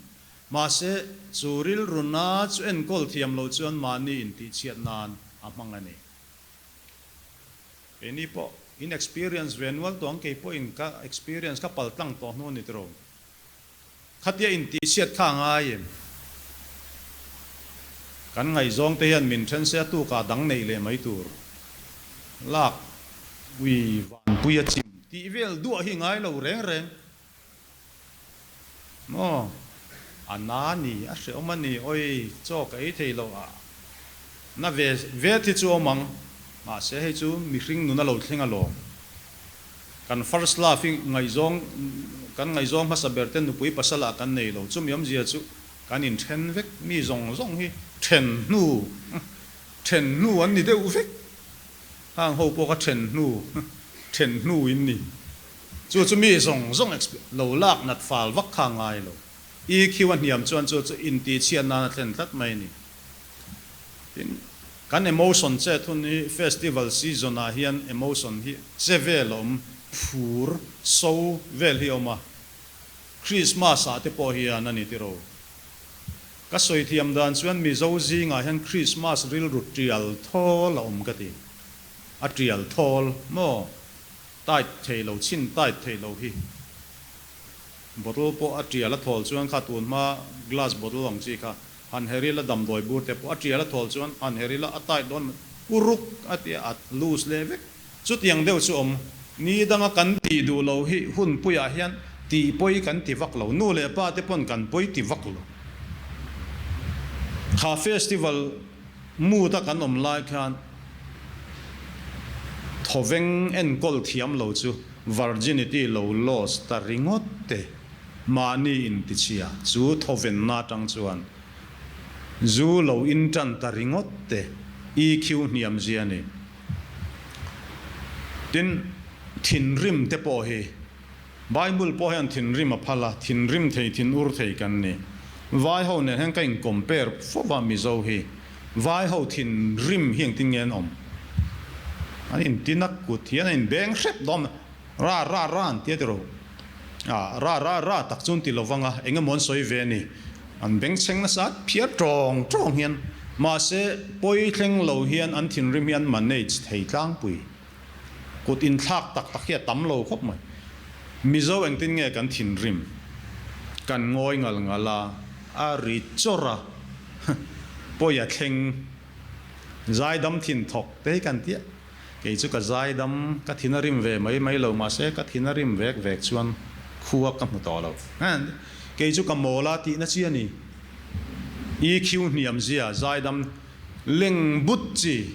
Mahse, chu rilru na chu enkawl thiam lo chuan mahni intihchhiat nan a hmang a ni. Keini pawh in experience ve nual tawh ang, kei pawhin ka experience ka pal tlang tawh hnu a ni tiraw. Khatia intihchhiat kha a ngai em? Kan ngaihzawng te hian min then se a tukah dang neih leh mai tur lak ui vanpui a chim tih vel duah hi ngai lo reng reng. Maw? A na ni, a hrehawm a ni, awi chaw ka ei thei lo a, na ve vet hi chu awm ang, mahse hei chu mihring nun a lo thleng alawm. Kan first love hi ngaihzawng, kan ngaihzawng hmasa ber te nupui pasal ah kan nei lo, chumi awmzia chu kan inthen vek, mi zawng zawng hi then hnu, then hnu an ni deuh vek, hang ho pawh kha then hnu, then hnu in ni. Chu chu mi zawng zawng lo lak nat fal vak kha ngai lo. EQ a hniam chuan chu chu intihchhiat nan a thlen tlat mai a ni. Tin, kan emotion chet hun hi festival season ah hian emotion hi che vel a awm, phur, so vel hi a awm a. Christmas ah te pawh hian a ni tiraw. Ka sawi thiam dan chuan Mizo zingah hian Christmas rilru tial thawl a awm ka ti. A tial thawl maw? Tight thei lo chin tight thei lo hi bottle pawh a tial a thawl chuan kha tun hma glass bottle ang chi kha han her ila damdawi bur te pawh a tial a thawl chuan han her ila a tight dawn uruk a tia a loose leh vek chutiang deuh chu awm ni danga kan tih duh lo hi hun puiah hian tih pawi kan ti vak lo nu leh pa te pawn kan pawi ti vak lo kha festival Mood a kan awm lai khan thawveng enkawl thiam lo chu virginity lo lost ta ringawt te mahni intichhia chu thawvenna atang chuan zu lo intan ta ringawt te EQ hniam zia a ni. Tin, thinrim te pawh hi Bible pawh hian thinrim a phal a, thinrim thei, thinur thei kan ni. Vai ho nen hian ka in compare fo va Mizo hi. Vai ho thinrim hi engtin nge an awm? An in tin a kut hian an in beng hrep dawn ra ra ra an tia tiraw? Ah ra ra ra tak chu an ti lo vang a, eng emaw an sawi ve a ni. An beng chheng nasa phiar tawng tawng hian. Mahse pawi thleng lo hian an thinrim hi an manage thei tlangpui. Kut inthlak tak tak hi a tam lo khawp mai. Mizo engtin nge kan thinrim? Kan ngawi ngal ngal a, a ri chawrh a, pawi a thleng. Zaidam thin thawk te hi kan tia. Kei chu ka zaidam, ka thin a rim ve mai mai lo, mahse ka thin a rim vek vek chuan khua ka hmu tawh lo. Kei chu ka mawl a tihna chi a ni. EQ hniam zia zaidam Leng but chi,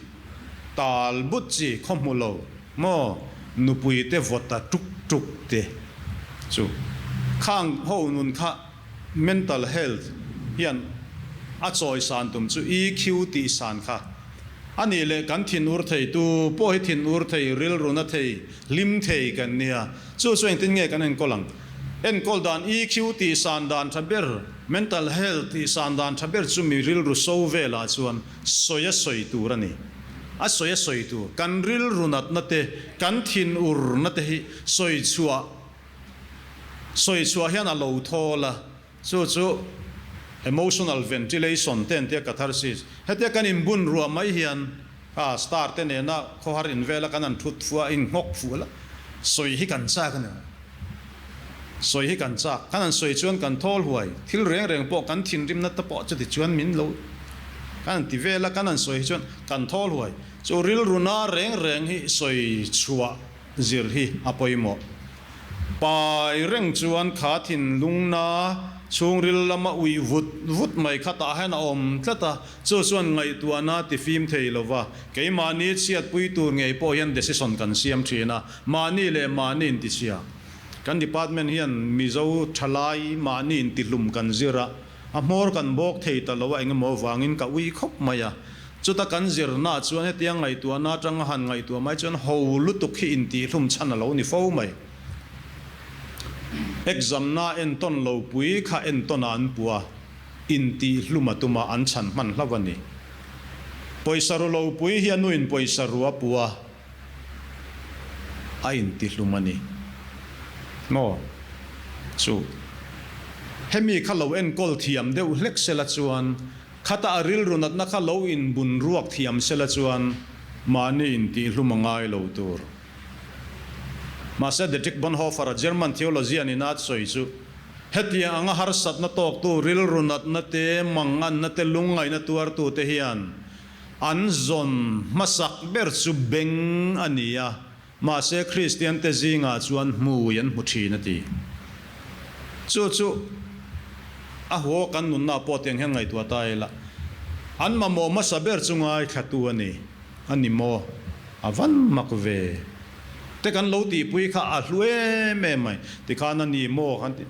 tal but chi khaw hmu lo maw nupui te vawta tuk tuk te chu khang ho nun kha mental health hian a chawi san tum chu EQ tih san kha a nih leh kan thin ur thei tu pawh hi thin ur thei rilru na thei hlim thei kan nia chu chu engtin nge kan enkawl ang enkawl dan EQ tih san dan tha ber Mental health tih san dan tha ber chu mi rilru so velah chuan sawi a sawi tur a ni. A sawi a sawi tur. Kan rilru natna te, kan thinurna te hi sawi chhuah Sawi chhuah hian a lo thawl a, chu chu emotional ventilation te an tia catharsis. Hetia kan inbun ruah mai hian kha star te nena khawhar in vela kan han thut fuh a, inngawk fuh la, sawi hi kan chak a ni. Sawi hi kan chak. Kan han sawi chuan kan thawl huai. Thil reng reng pawh kan thinrimna te pawh chuti chuan min lo kan han ti vel a, kan han sawi hi chuan kan thawl huai. Chu rilruna reng reng hi sawi chhuah zir hi a pawimawh. Pai reng chuan kha thinlungna chhungril lama uih vut vut mai kha tah hian a awm tlat a, chu chuan ngaihtuahna ti fim thei lo va, keimahni chhiatpui tur ngei pawh hian decision kan siam thin a, mahni leh mahni intichhia. Kan department hian Mizo thalai mahni intihlum kan zir a, a hmawr kan bawk thei ta lo a, engemaw vangin ka ui khawp mai a. Chuta kan zirna chuan hetiang ngaihtuahna atanga han ngaihtuah mai chuan ho lutuk hi intihhlum chhan a lo ni fo mai. Exam-na entawn lo pui kha entawnah an puh a, intihhlum a tum a, an chhan hman hlauh a ni. Pawisa ru lo pui hi a nuin pawisa ru a puh a, a intihlum a ni maw? Chu hemi kha lo enkawl thiam deuh hlek sela chuan Khata a rilru natna kha lo inbun ruak thiam sela chuan mahni intihhlum a ngai lo tur. Mahse Dietrich Bonhoeffer-a German theologian in a sawi chu, Hetiang anga harsatna tawktu rilru natna te, manganna te, lungngaihna tuartute hian an zawn hmasak ber chu beng a ni a, Mahse Kristiante zingah chuan hmui an hmu thin a ti. Chu chu a haw kan nunna pawh tiang hian ngaihtuah ta ila, an mamawh hmasa ber chu ngaithlatu a ni a ni maw? A van mak ve. Te kan lo tihpui kha a hlu em em mai. Tikhan a ni maw kan ti.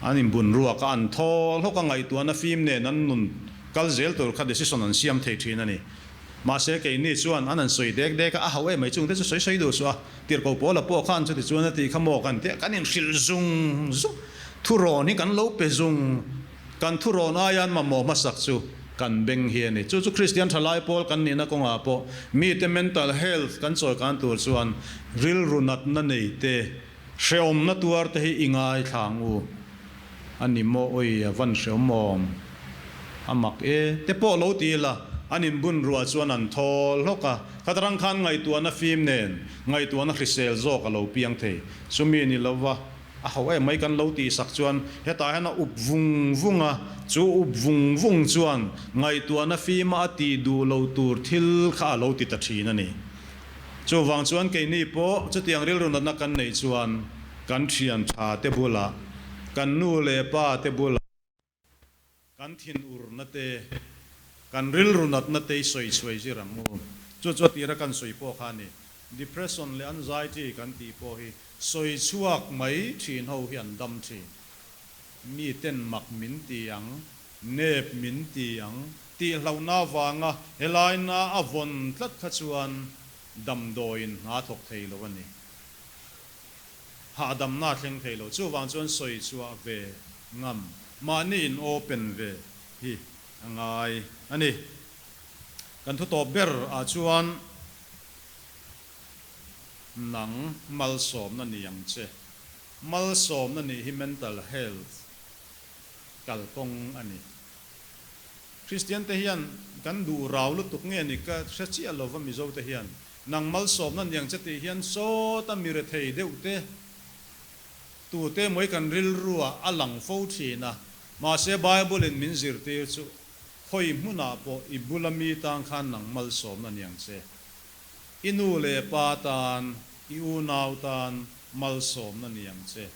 An inbun ruak a, an thaw hlawk a, ngaihtuahna fim nen an nun kal zel tur kha decision an siam thei thin a ni. Mahse keini chuan an han sawi dek dek a, a hauh em mai chungte chu sawi sawi duh suh a, tirhko Paula pawh khan chuti chuan a tih kha maw kan ti a, kan inhrilh zung zung, thurawn hi kan lo pe zung, kan thurawn aia an mamawh hmasak chu kan beng hi a ni. Chu chu Kristian thalai pawl kan nihna kawngah pawh mite mental health kan chawikan tur chuan rilru natna nei te, hrehawmna tuar te hi i ngaithla ang u a ni maw awi a van hrehawm awm a mak e te pawh lo ti ila an inbun ruah chuan an thawl hlawk a khatarang khan ngaihtuahna fim nen ngaihtuahna hrisel zawk a lo piang thei chumi ni lova a ho em mai kan lo tih sak chuan hetah hian a up vung vung a chu up vung vung chuan ngaihtuahna fima a tih duh loh tur thil kha a lo ti ta thin a ni. Chuvang chuan keini pawh chutiang rilru natna kan neih chuan kan thian tha te bulah, kan nu leh pa te bulah kan thinurna te, kan rilru natna te i sawi chhuai zir ang u. Chu chu a tira kan sawi pawh kha a ni. Depression leh anxiety kan tih pawh hi sawi chhuak mai thin ho hi an dam thin. Mi ten mak min ti ang, nep min ti ang tih hlauhna avanga helaina a vawn tlat kha chuan damdawiin hna thawk thei lo a ni. Hahdamna a thleng thei lo. Chuvang chuan sawi chhuah ve ngam, mahni in open ve hi a ngai a ni. Kan thu tawp ber ah chuan nang malsawmna ni ang che. Malsawmna nih hi mental health kalkawng a ni. Kristian te hian kan duh rau lutuk nge ni ka hre chiah lova Mizo te hian nang malsawmna niang che tih hian sawta mi rethei deuh te tu te mawi kan rilru ah a lang fo thin a, mahse Bible in min zirtir chu khawi hmunah pawh i bula mi tang khan nang malsawmna niang che i nu leh pa tan i unau tan malsawmna niang che.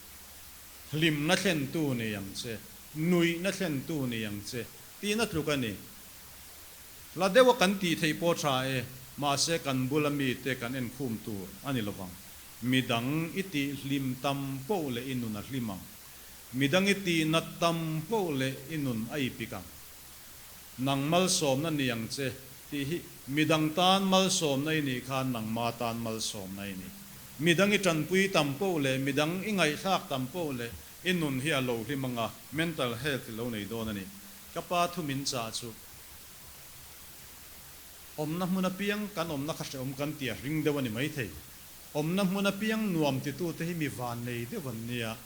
Hlimna thlentu nei ang che, nuihna thlentu nei ang che tihna tluk a ni. Hla deuha kan tih theih pawh tha e, mahse kan bula mite kan enkhum tur a ni lovang. Midang i tih hlim tam poh leh i nun a hlim ang. Midang i tih nat tam poh leh i nun a ipik ang. Nang malsawmna ni ang che tih hi midang tan malsawmna i nih khan nangma tan malsawmna i ni. Midang i tanpui tam poh leh midang i ngaihthlak tam poh leh i nun hi a lo hlim anga mental health i lo nei dawn a ni. Ka pa thu min chah chu awmna hmun apiang kan awmna kha hrehawm kan tih a ring deuh a ni maithei. Awmna hmun apiang nuam titute hi mi van nei deuh an nia.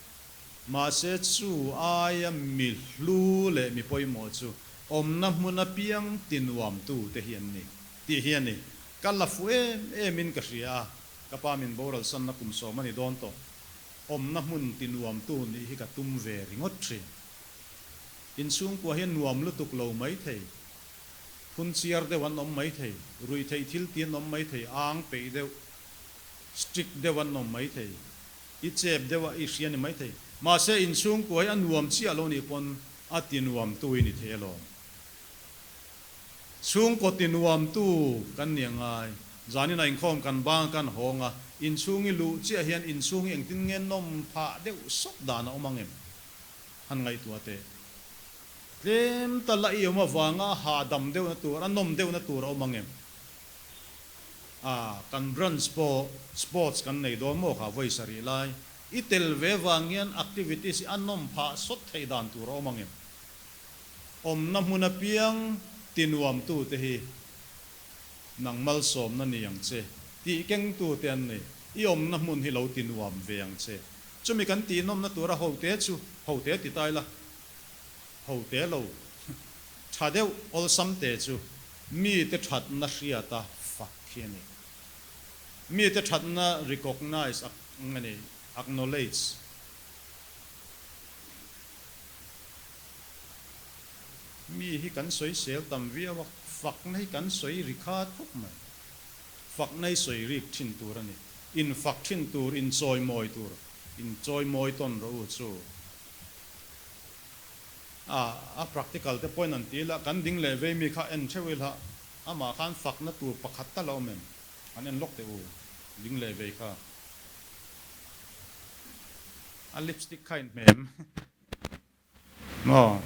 Mahse chu aia mi hlu leh mi pawimawh chu awmna hmun apiang ti nuamtu te hi an ni tih hi a ni. Ka la fuh em em in ka hria a, ka pa min boral sanna kum sawm a ni dawn tawh. Awmna hmun ti nuamtu nih hi ka tum ve ringawt thin. Inchhungkua hi a nuam lutuk lo maithei. Phun chiar deuh an awm maithei, ruihtheih thil ti an awm maithei, ang peih deuh, strict deuh an awm maithei, i chep deuh a i hria ni maithei. Mahse inchhungkua hi a nuam chiah lo nih pawn a ti nuamtu i ni thei alawm. Chhungkaw ti nuamtu kan ni angai. Zanin a inkhawm kan bang kan hawng a, inchhung i luh chiah hian inchhung hi engtin nge nawm phah deuh sawk dan a awm ang em? Han ngaihtuah teh. Tlem ta la i awm avanga a hahdam deuhna tur, a nawm deuhna tur a awm ang em? A, kan branch pawh sports kan nei dawn maw kha vawi sarih lai. I tel ve vang hian activities hi a nawm phah sawt theih dan tur a awm ang em? Awmna hmun apiang ti nuamtute hi nang malsawmna ni ang che, tih kengtute an ni. I awmna hmun hi lo ti nuam ve ang che. Chumi kan tih nawmna tura hote chu hote ti ta ila. Ho te lo tha deuh awlsam te chu mite thatna hriata fak khi a ni. Mite thatna recognize a ni, acknowledge. Mi hi kan sawi sel tam viau a, fakna hi kan sawi ri khat khawp mai. Fakna hi sawi rik thin tur a ni. Infak thin tur, inchawimawi tur, inchawimawi tawn rawh u chu. A, a practical te pawhin an ti ila, kan ding leh vei mi kha en theuh ila, amah khan fakna tur pakhat tal a awm em? An en lawk teh u, ding leh vei kha. A lipstick kha inhmem maw?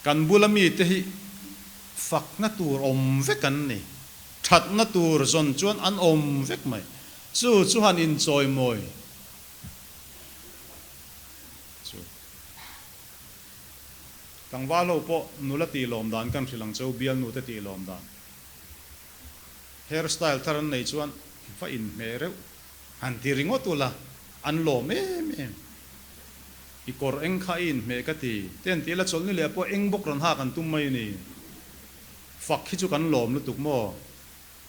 Kan bula mite hi fakna tur awm vek an ni, thatna tur zawn chuan an awm vek mai. Chu chu han inchawimawi. Chu tlangval ho pawh nula tih lawm dan kan hrilh ang cheu, bialnu te tih lawm dan. Hair style thar an nei chuan va inhmeh reuh han ti ringawt ula an lawm em em. I kawr eng kha i inhmeh ka ti te an ti ila chawlhni leh pawh eng bawk rawn hak an tum mai a ni. Fak hi chu kan lawm lutuk maw?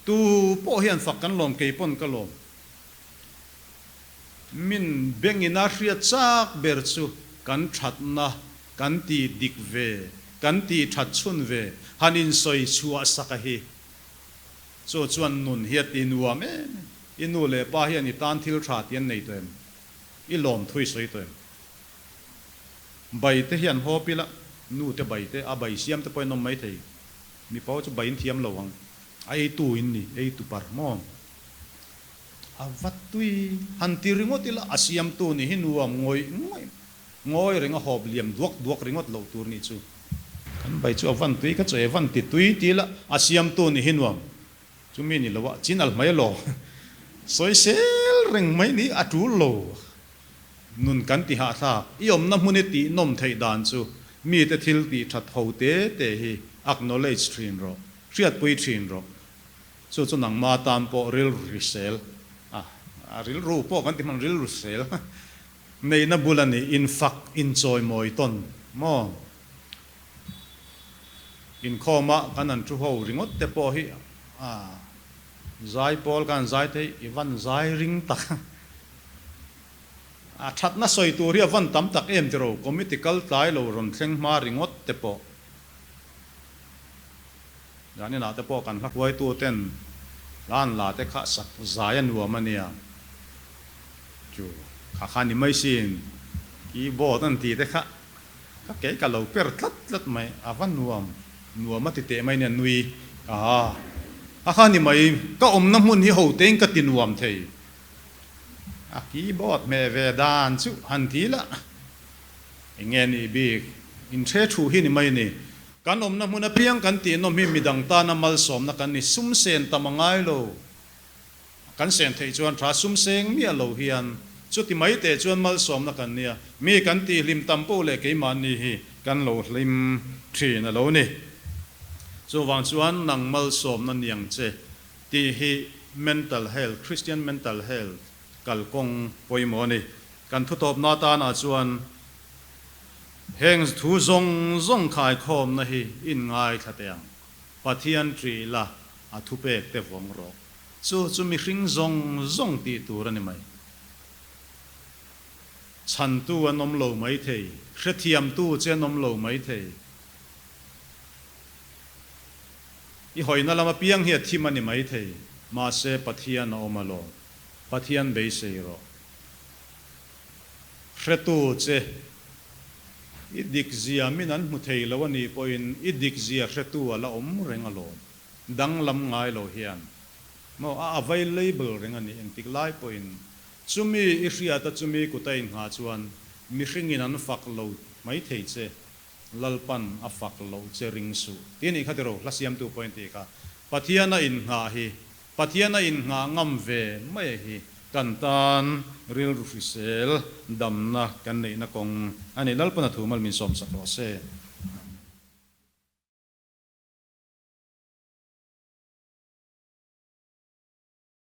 Tu pawh hian fak kan lawm kei pawn ka lawm. Min bengin a hriat chak ber chu kan thatna kan ti dik ve, kan ti that chhun ve, han insawi chhuah sak a hi. Chu chuan nun hi a ti nuam em em. I nu leh pa hian i tan thil tha ti an nei tawh em? I lawm thui sawi tawh em? Bai te hian haw pila, nu te bai te, a bai siam te pawh in awm maithei. Mipa ho chu bai in thiam lo ang. A eitu in ni, eitu par maw? A va tui han ti ringawt ila a siamtu nih hi nuam ngawih ngawih ngawi reng a hawp liam duak duak ringawt loh tur nih chu. Kan bai chu a van tui ka chawi a van ti tui ti ila a siamtu nih hi nuam chu mi ni lo a chin al mai elaw sawi sel reng mai ni a tul lo nun kan ti hahthlak i awmna hmun i tih nawm theih dan chu mite thil tih that ho te te hi acknowledge thin rawh hriatpui thin rawh. Chu chu nangma tan pawh rilru hrisel a, a rilru pawh kan ti hman rilru hrisel neihna bul a ni, infak inchawimawi tawn maw? Inkhawma kan han thu ho ringawt te pawh hi a, zai pawl kan han zai thei, i van zai ring tak a, thatna sawi tur hi a van tam tak em tiro, committee kal tlai lo rawn thleng hma ringawt te pawh. Zaninah te pawh kan hla hruaitu ten hla an la te kha sak zai a nuam a nia. Chu kha kha ni mai sin keyboard an tih te kha ka kei ka lo per tlat tlat mai a va nuam nuam a ti teh mai nia nui a kha kha ni mai ka awmna hmun hi ho tein ka ti nuam thei a keyboard hmeh ve dan chu han ti la eng nge nih bik inhre thu hi ni mai ni. Kan awmna hmun apiang kan tihnawm hi midang tana malsawmna kan ni. Sum sen tam a ngai lo. Kan sen theih chuan tha sum seng miah lo hian chuti mai teh chuan malsawmna kan nia. Mi kan tihhlim tam poh leh keimahni hi kan lo hlim thin a lo ni. Chuvang chuan nang malsawmna niang che tih hi mental health, Christian mental health kalkawng pawimawh a ni. Kan thutawpna atanah chuan heng thu zawng zawng khaikhawmna hi inngaithla teh ang. Pathian ṭih la, a thupek te vawng rawh. Chu chu mihring zawng zawng tih tur a ni mai. Chhantu an awm lo maithei, hrethiamtu che an awm lo maithei. I hawina lam apiang hi a thim a ni maithei, mahse Pathian a awm alawm. Pathian beisei rawh. Hretu che, i dikzia min an hmu thei lo a nih pawhin i dikzia hretu a la awm reng alawm. Danglam ngai lo hian maw a available reng a ni engtik lai pawhin. Chumi i hriata chumi kut a inghah chuan mihringin an fak lo maithei che. Lalpan a fak loh che ring suh. Tih a nih kha tiro, hla siamtu pawhin tih kha. Pathian a inghah hi, Pathian a inghah ngam ve mai hi kan tan rilru hrisel damna kan neihna kawng a ni. Lalpan a thu mal min sawmsak rawh se.